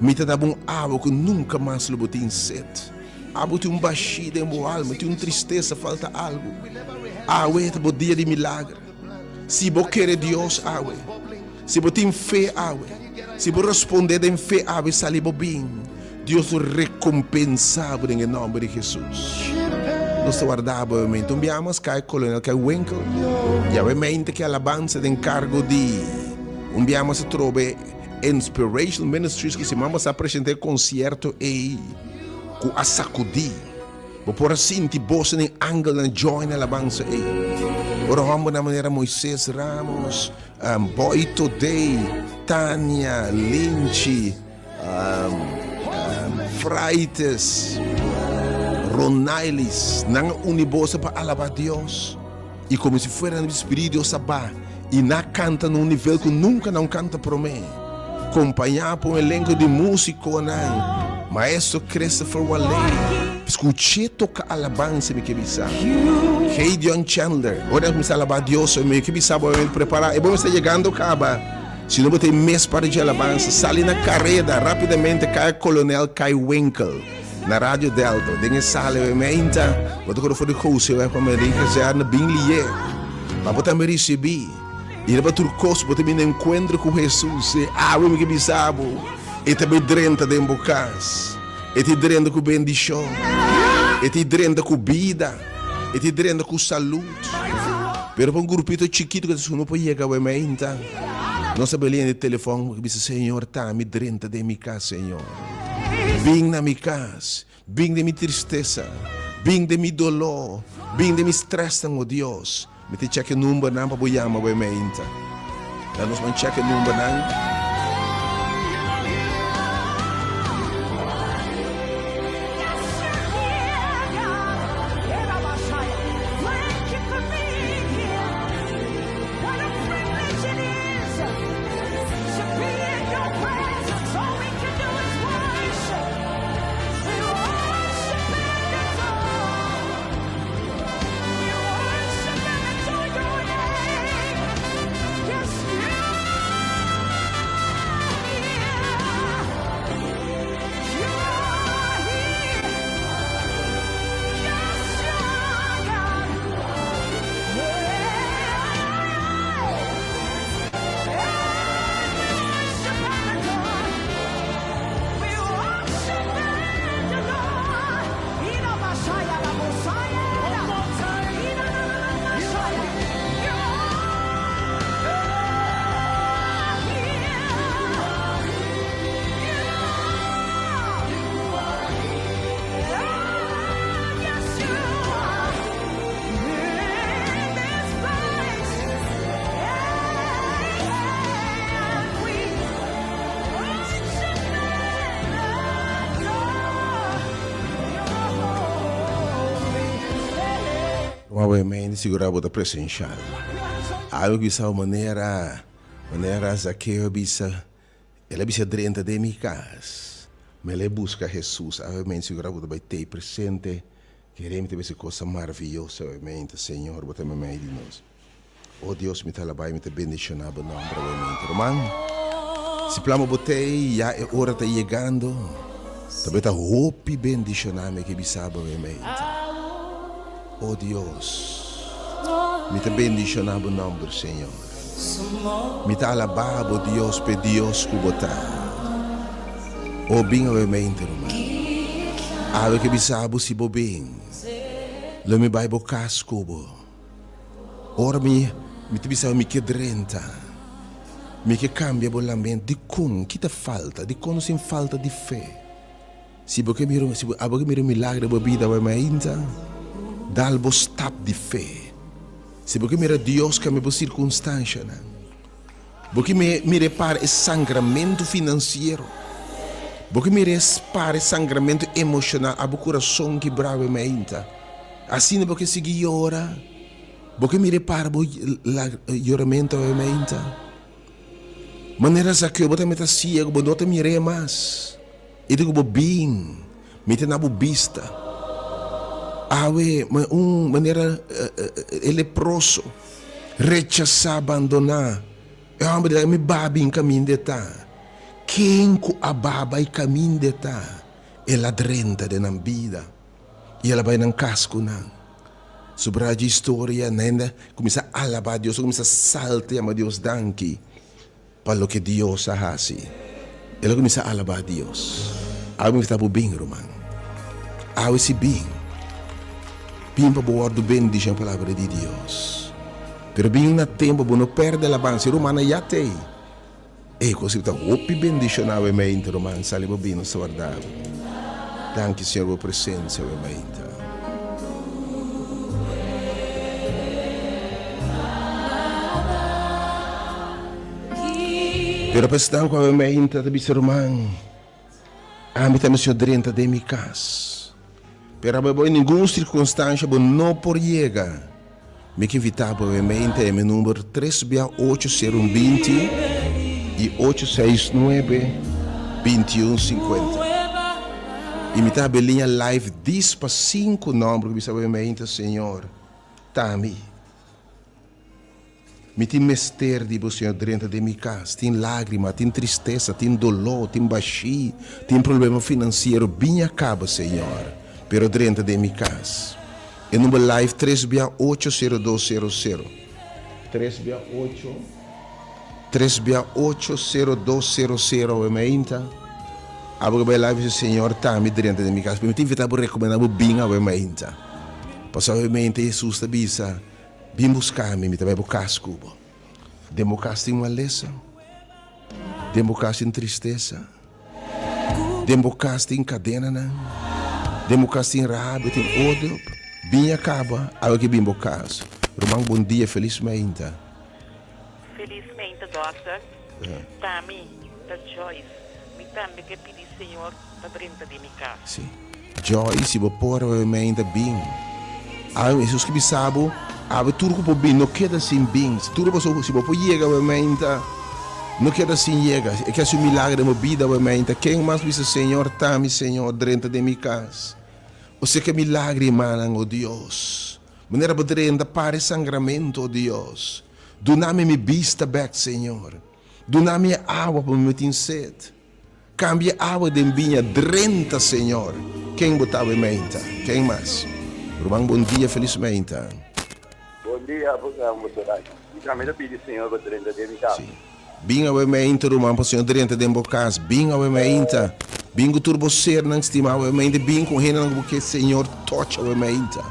Mi ta daba un awa ku nunka mas lo bo tin set. Abo tin un bashí den bo alma, tin un tristesa, falta algu. Awe ta bo dia di milager. Si bo kere Dios awe, si bo tin fe awe, si bo respondé den fe awe, sali bo bin, Dios lo rekompensá bo den e nòmber di Hesus. Nos ta warda bo awe mente. Un biaha mas kai Kolonel Kai Winkel i awe mente ki alabansa den kargo di un biaha mas atrobe Inspirational Ministries ku siman pasá presentá e konsierto ei. Ku a sakudí. Bo por a sinti boso den angelnan join alabansa ei. Ora hòmbernan manera Moises Ramos, Boy Todey, Tania, Linchi, Fraites, Ronailis, nan a uni boso pa alabá Dios. I komo si fuera nan spiritu di Dios a ba i nan a kanta na un nivel ku nunka nan kanta promé, kompañá pa un elenko di músikonan, Maestro Christopher Wallé. Skuch'é toka alabansa, mi ke bisa. Gideon Chandler, Ora nan kuminsá alabá Dios, mi ke bisa bo, prepará, e bo mester yegando kaba, si no bo ta e mes parti dje alabansa, sali na kareda rápidamente, kaya Kolonel Kai Winkel. Na Radio Delta, den e sala e meinta, bo ta kore for di José pa Marie Kazerne bin lié, pa bo tambe risibí. I riba tur kos bo ta bini na enkuentro ku Hesus. E awe mi ke bisa bo, e ta bai drenta den bo kas. E ta drenta ku bendishon. E ta drenta ku bida. E ta drenta ku salud. Pero pa un grupito chikitu ku ta no por yega awe meinta, nos ta bai liña di telefòn, bo ke bisa, Señor, ta mi drenta den mi kas, Señor. Bin na mi kas, bin den mi tristesa, bin den mi doló, bin den mi strèsnan, o Dios. Mi ta chèk e numbernan pa bo yama bo e meinta. Laga nos ban chèk e numbernan. Awe men di sigurá bo ta presenshal. Algo ku bisa manera manera Zakeo a bisa, el a bisa drenta den mi kas, mi a lei buska Hesus. Awe men di sigurá bo ta bai tei presente. Kere mi ta bisa cosa maravilloso awe Señor bo ta meimei di nos. Oh Dios mi ta alaba y mi ta bendiciona bo nomber awe mente. Ruman, si plama bo tey ya e ora ta yegando, ta bo ta hopi bendiciona mi ke bisa bo awe mente. Oh Dios, mi ta bendiciona bo nomber Señor. Mi ta alaba bo Dios p'e Dios cu bo ta. Oh bin awe mente ruman. Awe ke bisa bo si bo bin, lo mi bay bo cas cu bo. Ora mi mi ta bisa mi ke drenta, mi ke kambia bo lamento, dikon? Ki ta falta? Dikon nos tin falta di fe? Si bo ke mira si bo abo ke mira un milagro den bo bida awor mainta, dal bo stap di fe. Si bo ke mira Dios kambia bo sirkunstanshanan, bo ke mira e para e sangramentu finansiero, bo ke mira e para e sangramentu emoshonal, abo kurason kibrá awor mainta. Asina bo ke sigui yora, bo ke mira e para bo yoramentu awe meinta. Manera Zakeo bo tambe ta siego, bo no ta mir'é mas. I di ku bo bin, mi ta na bo bista. Awe, un manera e leproso, rechasá, bandoná. E hòmber di mi ba bin kaminda e ta. Ken ku a ba bai kaminda e ta, el a drenta den nan bida. I el a bai nan kas ku nan. Sobra dje historia, nan hende kuminsá alabá Dios, nan kuminsá salta yama Dios danki pa loke Dios a hasi. El a kuminsá alabá Dios. Awe mi ta bo bin, ruman. Awe si bin. Bin pa bo wòrdu bendishon palabra di Dios. Pero bin na tempu, bo no pèrdè alabansa. E rumannan ya t'ei. Ey cos ta hopi bendiciona awe mainta ruman sali bo bini nos ta warda bo danki señor bo presencia awe mainta. Pero pa esnan cu awe mainta ta bisa ruman ami ta mester drenta den mi cas pero awe bo en ningun circunstancia bo no por yega. Mi ke invitá bo e mente e mi number tres bia ocho sero un 20 i ocho seis nuebe 21 50. I mi ta habri liña live dis pa sinku nomber ku bisa bo e mente Señor ta mi. Mi tin mester di bo, Señor, drenta den mi kas. Tin lágrima, tin tristesa, tin doló, tin bashí, tin problema finansiero. Bin a kaba, Señor, pero drenta den mi kas. E number live tres bia ocho sero dos sero sero. Tres bia ocho, tres bia ocho sero dos sero sero awe mainta. Abo ke bai live bisa, Señor, tambe drenta den mi kas. Mi ta invitá bo, rekomendá bo bin awe mainta. Pasobra awe mainta Hesus ta bisa. Bin buska mi, mi ta bai bo kas ku bo. Den bo kas tin malesa, den bo kas tin tristesa, den bo kas tin kadenanan, den bo kas tin rabia, tin odio. Bin a kaba, awe ke bin bo kas. Ruman bon dia, felis meinta. Felis meinta dokter. Ta mi ta Joyce. Mi tambe ke pidi Señor pa drenta den mi kas. Si. Joy, si bo por awe meinta bin. Awe Hesus ke bisa bo, awe tur ku por bin, no keda sin bin. Si tur boso, si bo por yega awe meinta, no keda sin yega. E ke hasi un milagro den bo bida awe meinta. Ken mas bisa, Señor, ta mi, Señor, drenta den mi kas. Osea ke milagro, hermannan, o Dios. Manera bo drenta, para e sangramento, o Dios. Duna mi mi bista bek, Señor. Duna mi e awa pa mi tin sed. Cambia awa den biña drenta Señor. Ken bo ta awe meinta? Ken mas? Ruman bon dia felis meinta. Bon dia Montserrat. Mi tambe ta pidi Señor pa drenta den mi cas. Si. Bin awe meinta ruman pa Señor drenta den bo cas. Bin awe meinta. Bin cu tur bo sernan stima awe meinta. Bin cu hendenan cu bo ke Señor touch awe meinta.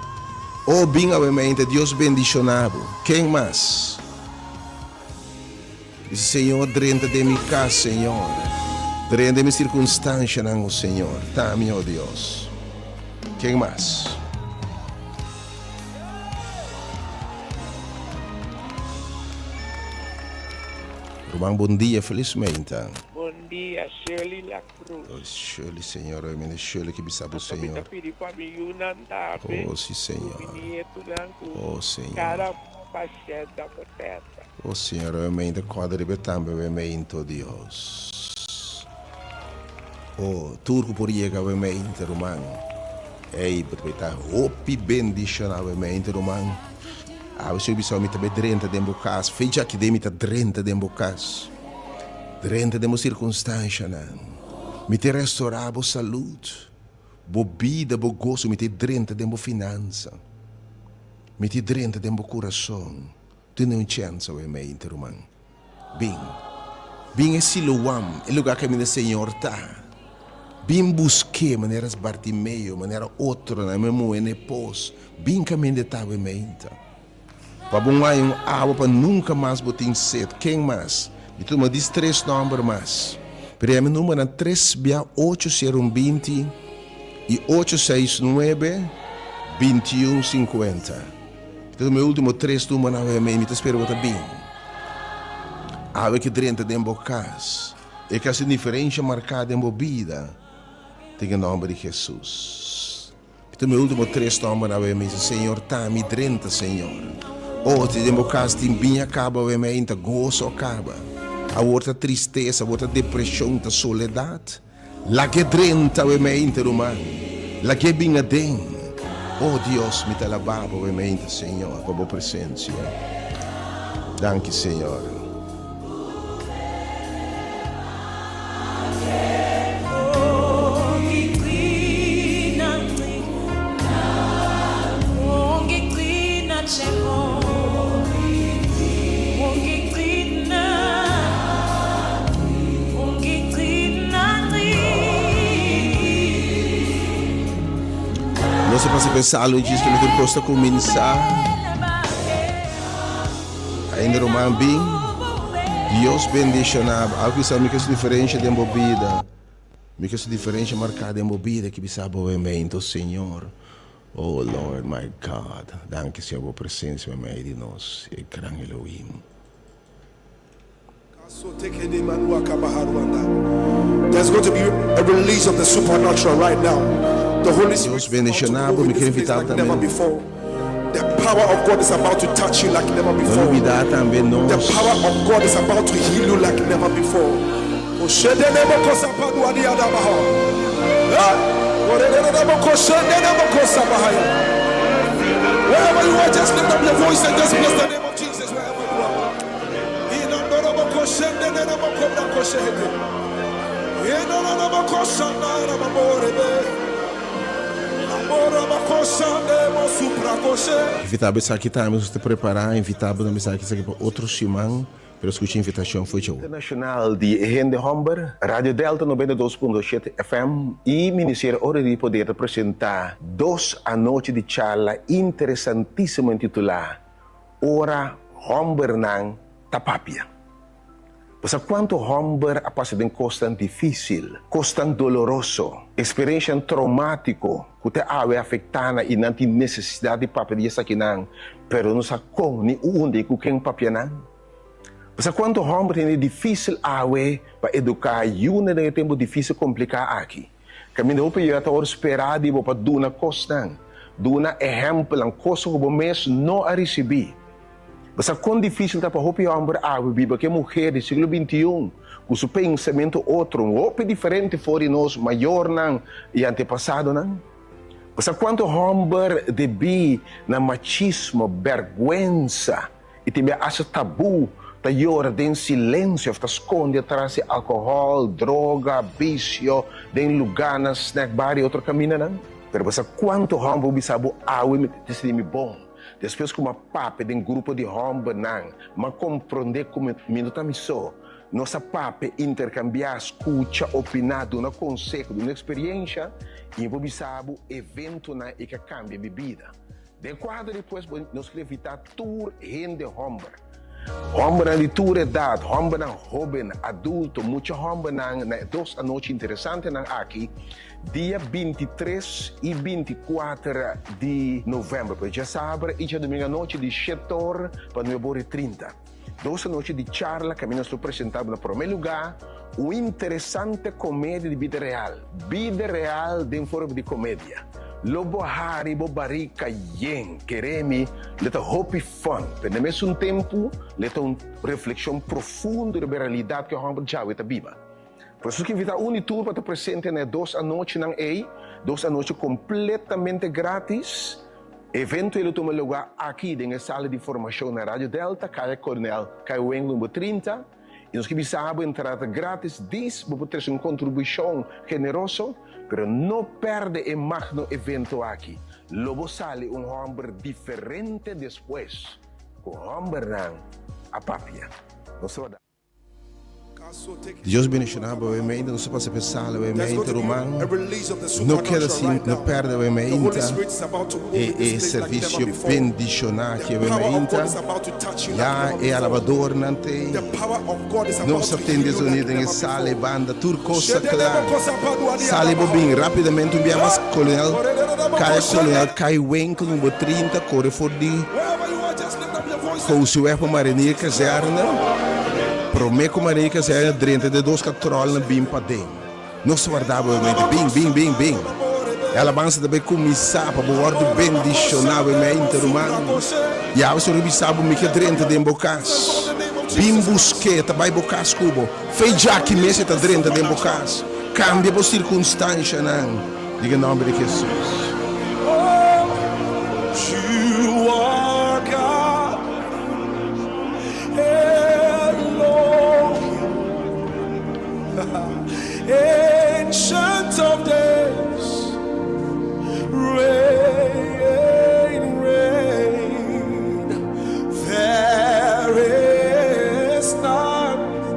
Oh bin awe meinta. Dios bendiciona bo. Ken mas? Bisa, Señor, drenta den mi kas, Señor. Drenta den mi sirkunstanshanan, o Señor. Ta mi, o Dios. Ken mas? Ruman, bon dia, felis meinta. Bon dia, Shirley La Cruz. Oh, Shirley, Señor, oye, mene Shirley ke bisa bo, Anto mi Señor. ta pidi pa mi yunan tambe, Oh, si, ku Señor. mi nietunan, ku Oh, Señor. kada pashènt ta por tènta. O Señor, awe meinta kòrda riba e tambe awe meinta, o Dios. O, tur ku por yega awe meinta, ruman. Ey, bo ta bay ta hopi bendiciona awe mente, ruman. Awe Señor bisa mi ta bay drenta den bo cas. Fecha aki den mi ta drenta den bo cas. Drenta den bo circunstancianan. Mi ta restora bo salud, bo bida, bo goso. Mi ta drenta den bo finansa. Mi ta drenta den bo curason. Tene un chens awe mente, ruman. Bin. Bin e Siloam, e lugá kaminda Señor ta. Bin busk'é, manera Bartimeo, manera otronan, e muhé na e pos. Bin kaminda e ta awe meinta. Pa bo haña un awa pa nunka mas bo tin set. Ken mas? Mi tuma dis tres nòmber mas. Pero yama e numbernan tres bia ocho sero un 20 i ocho seis nuebe 21 50. Mi ta tuma e ultimo tres numbernan awe mei. Mi ta spera bo ta bin. Awe ke drenta den bo kas, e ke hasi un diferensha marká den bo bida, den e nòmber di Hesus. Mi ta mi último tres nòmber awe mi bisa, Señor, ta mi drenta, Señor. Oh, si den bo kas tin biña kaba awe mi ainda goso a kaba. Awor ta tristesa, awor ta depreshon, ta soledat. Lag'é drenta awe mi ainda, ruman. Lag'é bin aden. Oh, Dios, mi ta alabá bo awe mi ainda, Señor, pa bo presensia. Danki, Señor. Nos a pasa pensa algo djis kende tur kos ta kuminsá. Ainda ruman bin. Dios bendishoná bo. Algo bisa mi ke su diferensha den bo bida. Mi ke su diferensha marká den bo bida ki bisa bo wemento Señor. Oh Lord my God. Danki Señor bo presensia meimei di nos, e gran Elohim. There's going to be a release of the supernatural right now. The Holy Spirit Dios bendiciona bo, mi quier invita bo tambe. before. The power of God is about to touch you like never No before. lubida tambe The nos. power of God is about to heal you like never before. Wherever you are, just lift up your voice and just bless the name of Jesus. Wherever you are. Invita bo esaki tambe nos ta prepara, invita bo tambe esaki esaki pa otro siman, pero scucha invitacion fo'i djou. Internacional di e Hende Homber, Radio Delta 92.7 FM y Ministerio Ora di Poder ta presenta dos anochi di charla interesantisimo intitula Ora Hombernan Ta Papia. Bo sa kuantu hòmber a pasa den kosnan difísil, kosnan doloroso, eksperenshanan troumátiko ku te awe afektá nan i nan tin nesesidat di papia di esakinan, pero no sa kon ni unda i ku ken papia nan? Bo sa kuantu hòmber tene difísil awe pa eduká yunan den e tempu difísil kompliká aki? Kaminda hopi yu a ta wòrdu sperá di bo pa duna kosnan, duna ehèmpelnan, kosnan ku bo mes no a risibí. Bo sa kon difísil ta pa hopi hòmber awe biba ku e muher di siglo bintiun ku su pensamentu otro, hopi diferente for di nos mayornan i antepasadonan? Bo sa kuantu hòmber debí na machismo, bèrgwensa i tin bia asta tabú ta yora den silensio òf ta skonde atras di alkohòl, droga, bisio, den lugánan, snack bar i otro kamindanan? Pero bo sa kuantu hòmber bo bisa bo awe mi ta sinti mi bon? Despues ku m'a papia den grupo di hòmbernan, m'a komprondé ku mi no ta mi so. Nos a papia, interkambiá, skucha, opiná, duna konseho, duna eksperiensha, i mi por bisa bo eventonan e ka kambia mi bida. Den kuadro di pues nos kere invitá tur hende hòmber. Hòmbernan di tur edat, hòmbernan hóben, adulto, mucha hòmbernan na e dos anochi interesantenan aki, dia 23 i 24 di novèmber, pues djasabra i djadumingu anochi di shete or pa nuebe or i trinta. Dos anochi di charla kaminda nos lo presentá na promé lugá un interesante komedia di bida real, Bida real den forma di komedia. Lo bo hari bo barika yen, kere mi, lo ta hopi fun, pero na mesun tempu lo ta un reflekshon profundo riba e realidat ku e hòmber djawe ta biba. Por eso nos ke invitá un di tur pa ta presente na e dos anochinan ei. Dos anochi kompletamente gratis. Evento ei lo tuma lugá aki den e sala di formashon na Radio Delta, Kaya Coronel Kaiweng number 30. I nos ke bisa bo entrada ta gratis, dis bo por trese un kontribushon generoso, pero no pèrdè e magno evento aki. Lo bo sali un hòmber diferente despues ku hòmbernan a papia. Nos ta. Dios bendiciona bo mente nos ta pasa pe sala bo mente ruman no keda sin no perde bo mente e e servicio bendiciona aki bo mente ya e alabadornan te nos ta tende zonido den e sala e banda tur cos ta cla sali bo bin rapidamente un bia mas Colonel Kaya Colonel Kai Winkel number 30 core for di Kousiweg pa Marinier Kazerne. Prome ku Marinier Kazerne drenta de dos katròlnan bin paden. Nos warda bo mente. Bin, bin, bin, bin. E alabansa ta bai kuminsá pa bo wòrdu bendishoná bo mente, ruman. Yahweh so ribisá bo, mi ke drenta den bo kas. Bin busk'é, ta bai bo kas ku bo. Fe djaki mes e ta drenta den bo kas. Kambia bo sirkunstanshanan. Diga e nòmber di Hesus. You are God, Elohim, Ancient of Days, reign, reign. There is none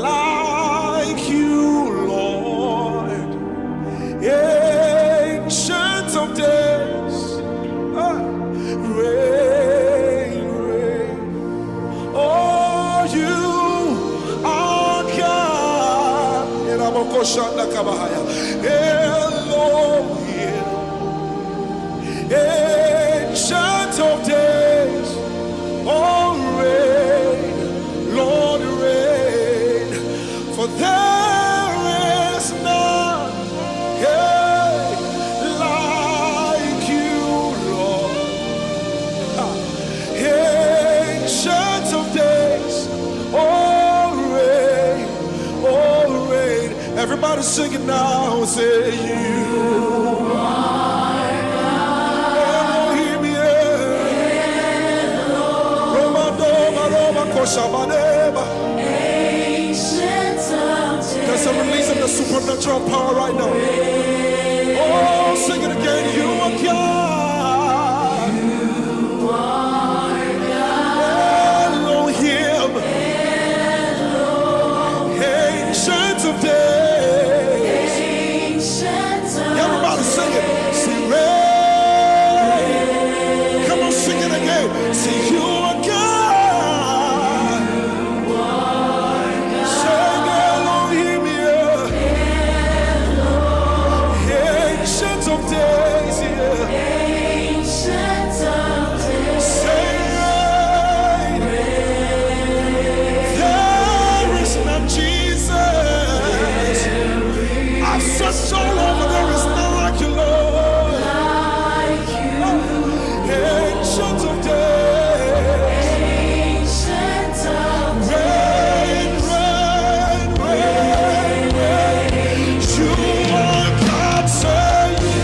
like you, Lord. Ancient of Days, ah, reign, reign. Oh, you are God. Elohim, Ancient of Days, oh, reign, Lord, reign. For there is none, hey, like you, Lord. Ancient of Days, oh, reign, oh, reign. Everybody sing it now. Say you are Elohim, yeah. Roma, Doma, Roma, Koshabaneba. Ancient of There's a release of the supernatural power right now. Oh, sing it again. You are God. You are God. Elohim. Ancient of Days. Ancient of Everybody sing it. Sing reign. Come on, sing it again. Say you are God. Sing Elohim, yeah. Ancient of Days, yeah. Ancient of Days. Say reign. There is none, Jesus. I've searched all over, there is none like you, Lord. Like you. Ancient of Days. Ancient of Reign, reign, reign, reign. You are God, say you.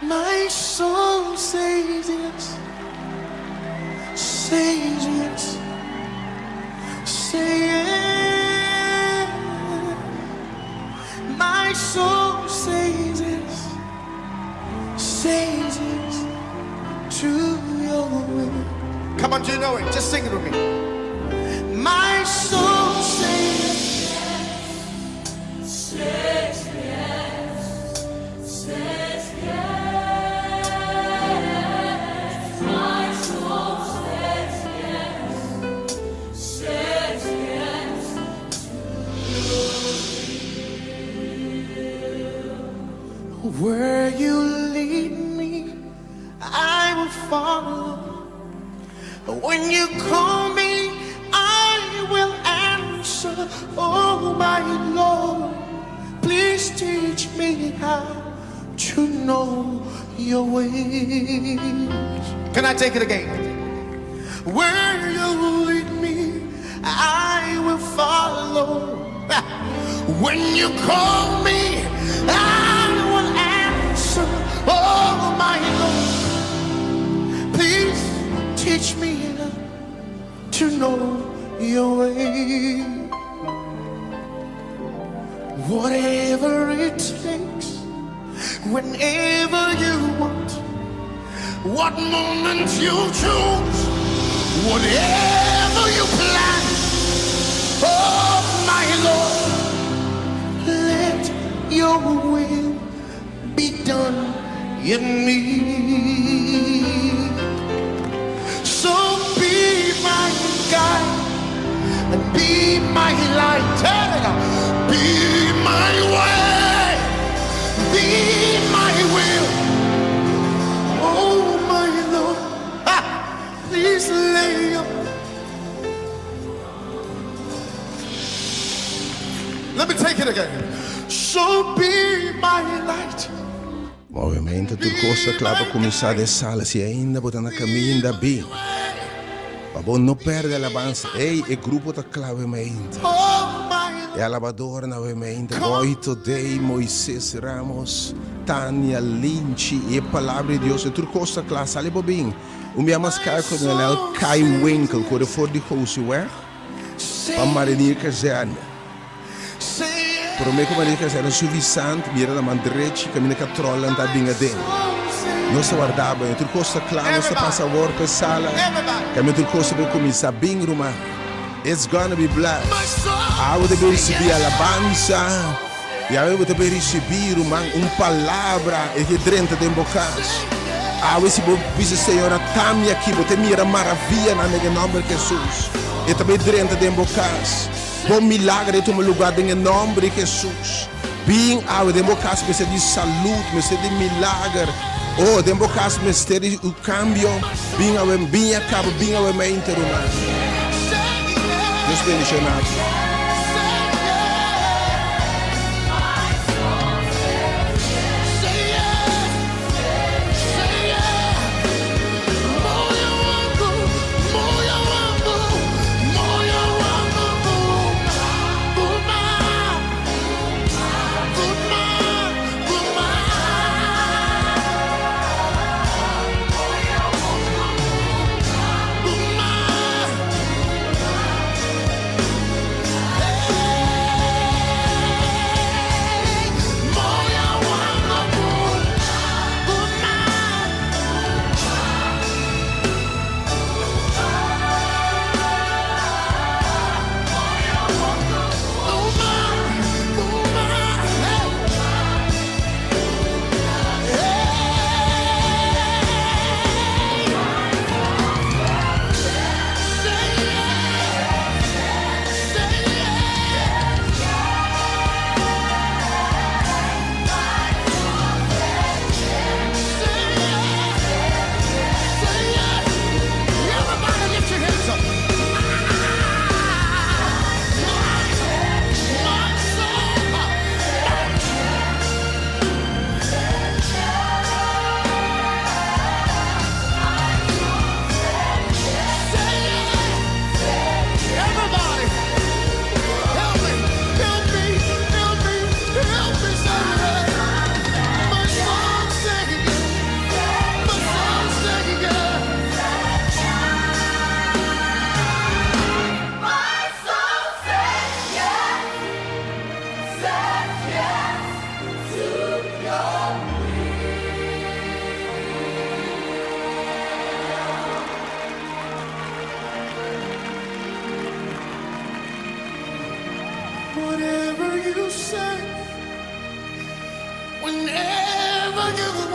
My soul says yes, says yes, say yes. My soul says yes, says yes to your will. Come on, do you know it? Just sing it with me. My soul says Says yes, says yes. My soul says yes, says yes. Where you lead me, I will follow. When you call me, I will answer. Oh, my Lord, please teach me how to know your ways. Can I take it again? Where you lead me, I will follow. When you call me, I will answer. Oh, my Lord, please teach me to know your way. Whatever it takes, whenever you want, what moment you choose, whatever you plan, oh my Lord, let your will be done in me. So be my guide and be my light. Hey, Be my way, be my will. Oh my Lord, ah, please lay your. Let me take it again. So be my light. Obviamente, tur kos ta kla pa kuminsá den sala si ainda bo ta na kaminda bin. Pa bo no pèrdè alabansa. Ey, e grupo ta kla obviamente. Oh my E alabadornan obviamente. Boito Day, Moises Ramos, Tania Linchi i e Palabra di Dios. E tur kos ta kla. Sali bo bin. Un bia mas kai Kolonel Kai Winkel kore for di Gosiweg pa Marinier Kazerne. Promé ku Marinier Kazerne subi Sant mira na man drechi kaminda katròlnan ta bin aden. Nos ta warda bo. Tur kos ta kla. Nos ta pasa awor pa e sala. Kaminda tur kos ta por kuminsá. Bin ruman. It's gonna be blessed. Awe ta bay risibí alabansa i awe bo ta bay risibí, ruman, un palabra e ke drenta den bo kas. Awe si bo bisa Señor ata mi aki, bo ta mira maravianan den e nòmber di Hesus. E ta bay drenta den bo kas. Bo milagro e tuma lugá den e nòmber di Hesus. Bin awe den bo kas mester di salud, mester di milager. Oh, den bo kas mester di un kambio. Bin awe, bin a kaba, bin awe mente, ruman. Dios bendiciona bo.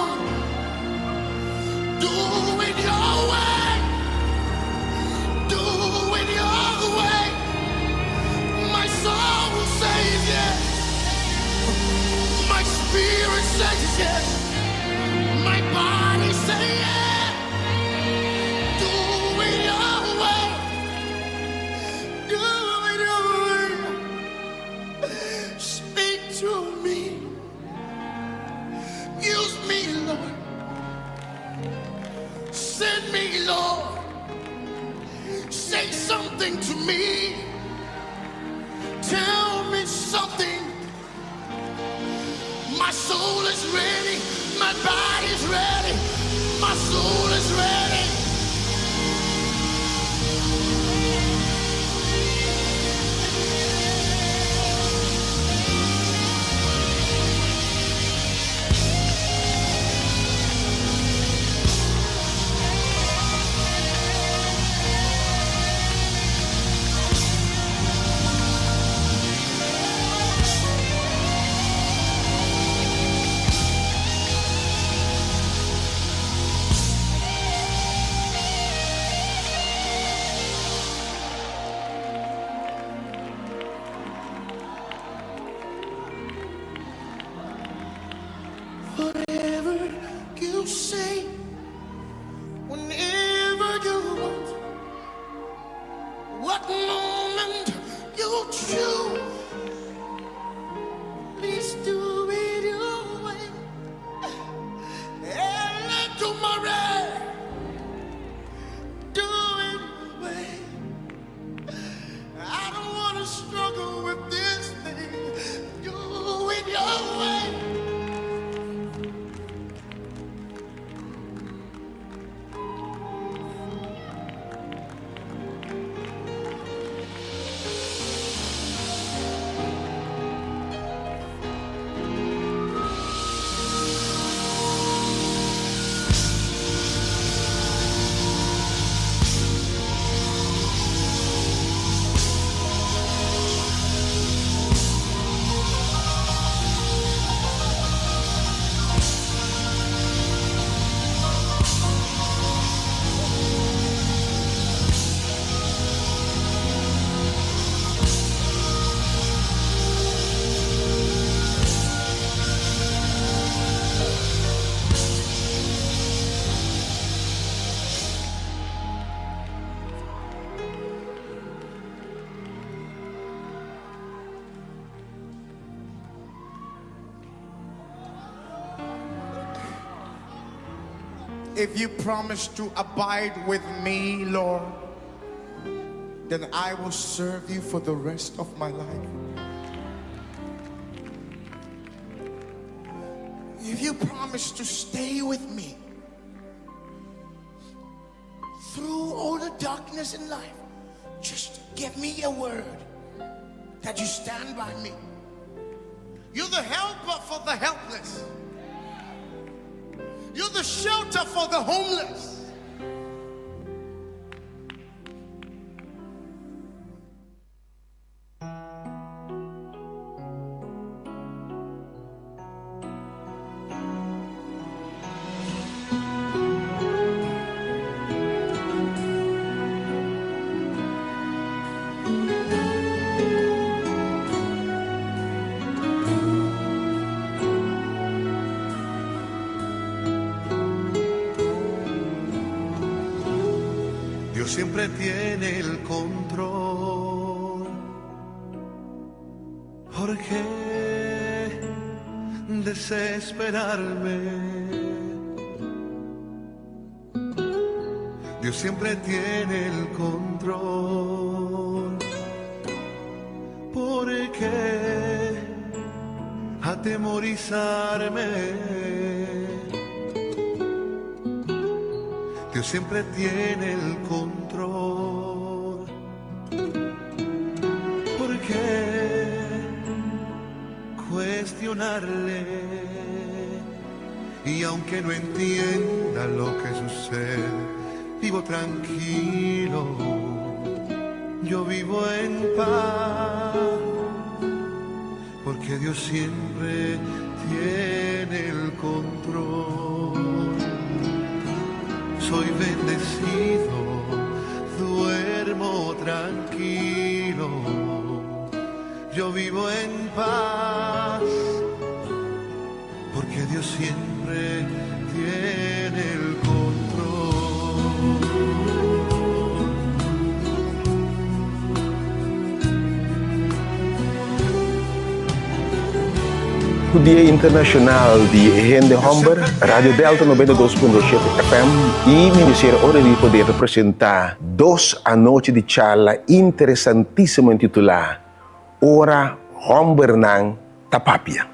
want. Do it your way. Do it your way. My soul says yes. My spirit says yes. My body says yes. Do it your way. Do it your way. Speak to me. Use me, Lord. Send me, Lord. Say something to me. Tell me something. My soul is ready. My body's ready. My soul is ready. Whatever you say, whenever you want, what moment you choose, please do it your way. And tomorrow, do it your way. I don't want to struggle with this thing. Do it your way. If you promise to abide with me, Lord, then I will serve you for the rest of my life. If you promise to stay with me through all the darkness in life, just give me a word that you stand by me. You're the helper for the helpless. You're the shelter for the homeless. Dios siempre tiene el control. ¿Por qué desesperarme? Dios siempre tiene el control. ¿Por qué atemorizarme? Dios siempre tiene el control. ¿Por qué cuestionarle? Y aunque no entienda lo que sucede, vivo tranquilo. Yo vivo en paz, porque Dios siempre tiene el control. Soy bendecido, duermo tranquilo. Yo vivo en paz, porque Dios siempre tiene el control. Ku Dia Internashonal di Hende Hòmber, Radio Delta 92.7 FM i Ministerio Ora di Poder ta presentá dos anochi di charla interesantísimo intitulá Ora Hòmbernan Ta Papia.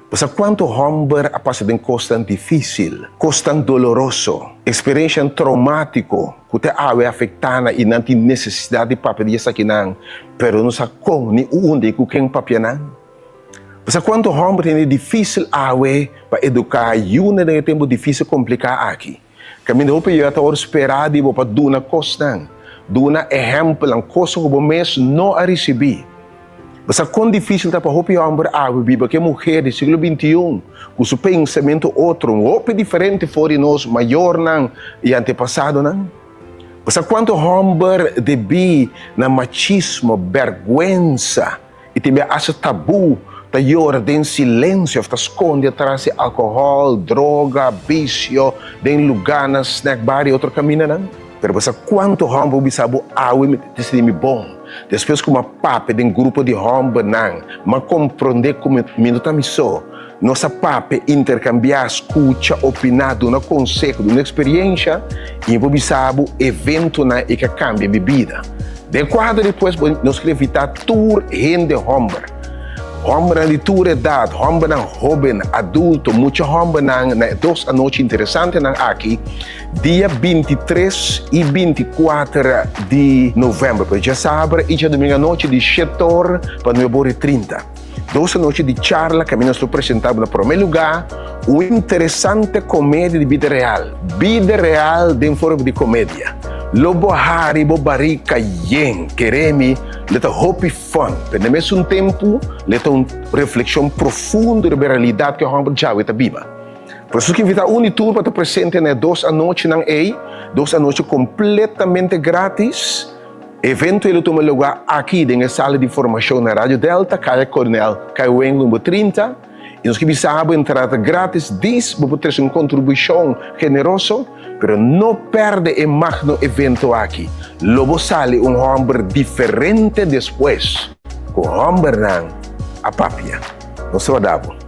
Bo sa kuantu hòmber a pasa den kosnan difísil, kosnan doloroso, eksperenshanan troumátiko ku te awe afektá nan i nan tin nesesidat di papia di esakinan, pero no sa kon ni unda i ku ken papia nan? Bo sa kuantu hòmber tene difísil awe pa eduká yunan den e tempu difísil kompliká aki? Kaminda hopi yu a ta wòrdu sperá di bo pa duna kosnan, duna ehèmpelnan, kosnan ku bo mes no a risibí. Bo sa kon difísil ta pa hopi hòmber awe biba ku e muher di siglo bintiun ku su pensamentu otro, un hopi diferente for di nos mayornan i antepasadonan? Bo sa kuantu hòmber debí na machismo, bèrgwensa i tambe hasta tabú ta yora den silensio òf ta skonde atras di alkohòl, droga, bisio den lugánan, snack bar i otro kamindanan? Pero bo sa kuantu hòmber bo bisa bo awe mi ta sinti mi bon despues ku mi a papia den grupo di hòmbernan, mi a komprondé ku mi no ta mi so. Nos a papia, interkambiá, skucha, opiná, duna konseho, duna eksperiensha i mi por bisa bo eventonan e ka kambia mi bida. Den kuadro di pues nos kere invitá tur hende hòmber, hòmbernan di tur edat, hòmbernan hóben, adulto, mucha hòmbernan na e dos anochi interesantenan aki. Dia 23 i 24 di novèmber, pues djasabra i djadumingu anochi di shete or pa nuebe or i trinta. Dos anochi di charla kaminda nos lo presentá bo na promé lugá un interesante komedia di bida real, Bida Real den forma di komedia. Lo bo hari bo barika yen, kere mi, lo ta hopi fun, pero na mesun tempu lo ta un reflekshon profundo riba e realidat ku e hòmber djawe ta biba. Por eso ki invitá un di tur pa ta presente na e dos anochinan ei, dos anochi kompletamente gratis. Evento ei lo tuma lugá aki den e sala di formashon na Radio Delta, Kaya Coronel Kaiweng number 30. I nos ke bisa bo entrada ta gratis, dis bo por trese un kontribushon generoso, pero no pèrdè e magno evento aki. Lo bo sali un hòmber diferente despues ku hòmbernan a papia. Nos ta warda bo.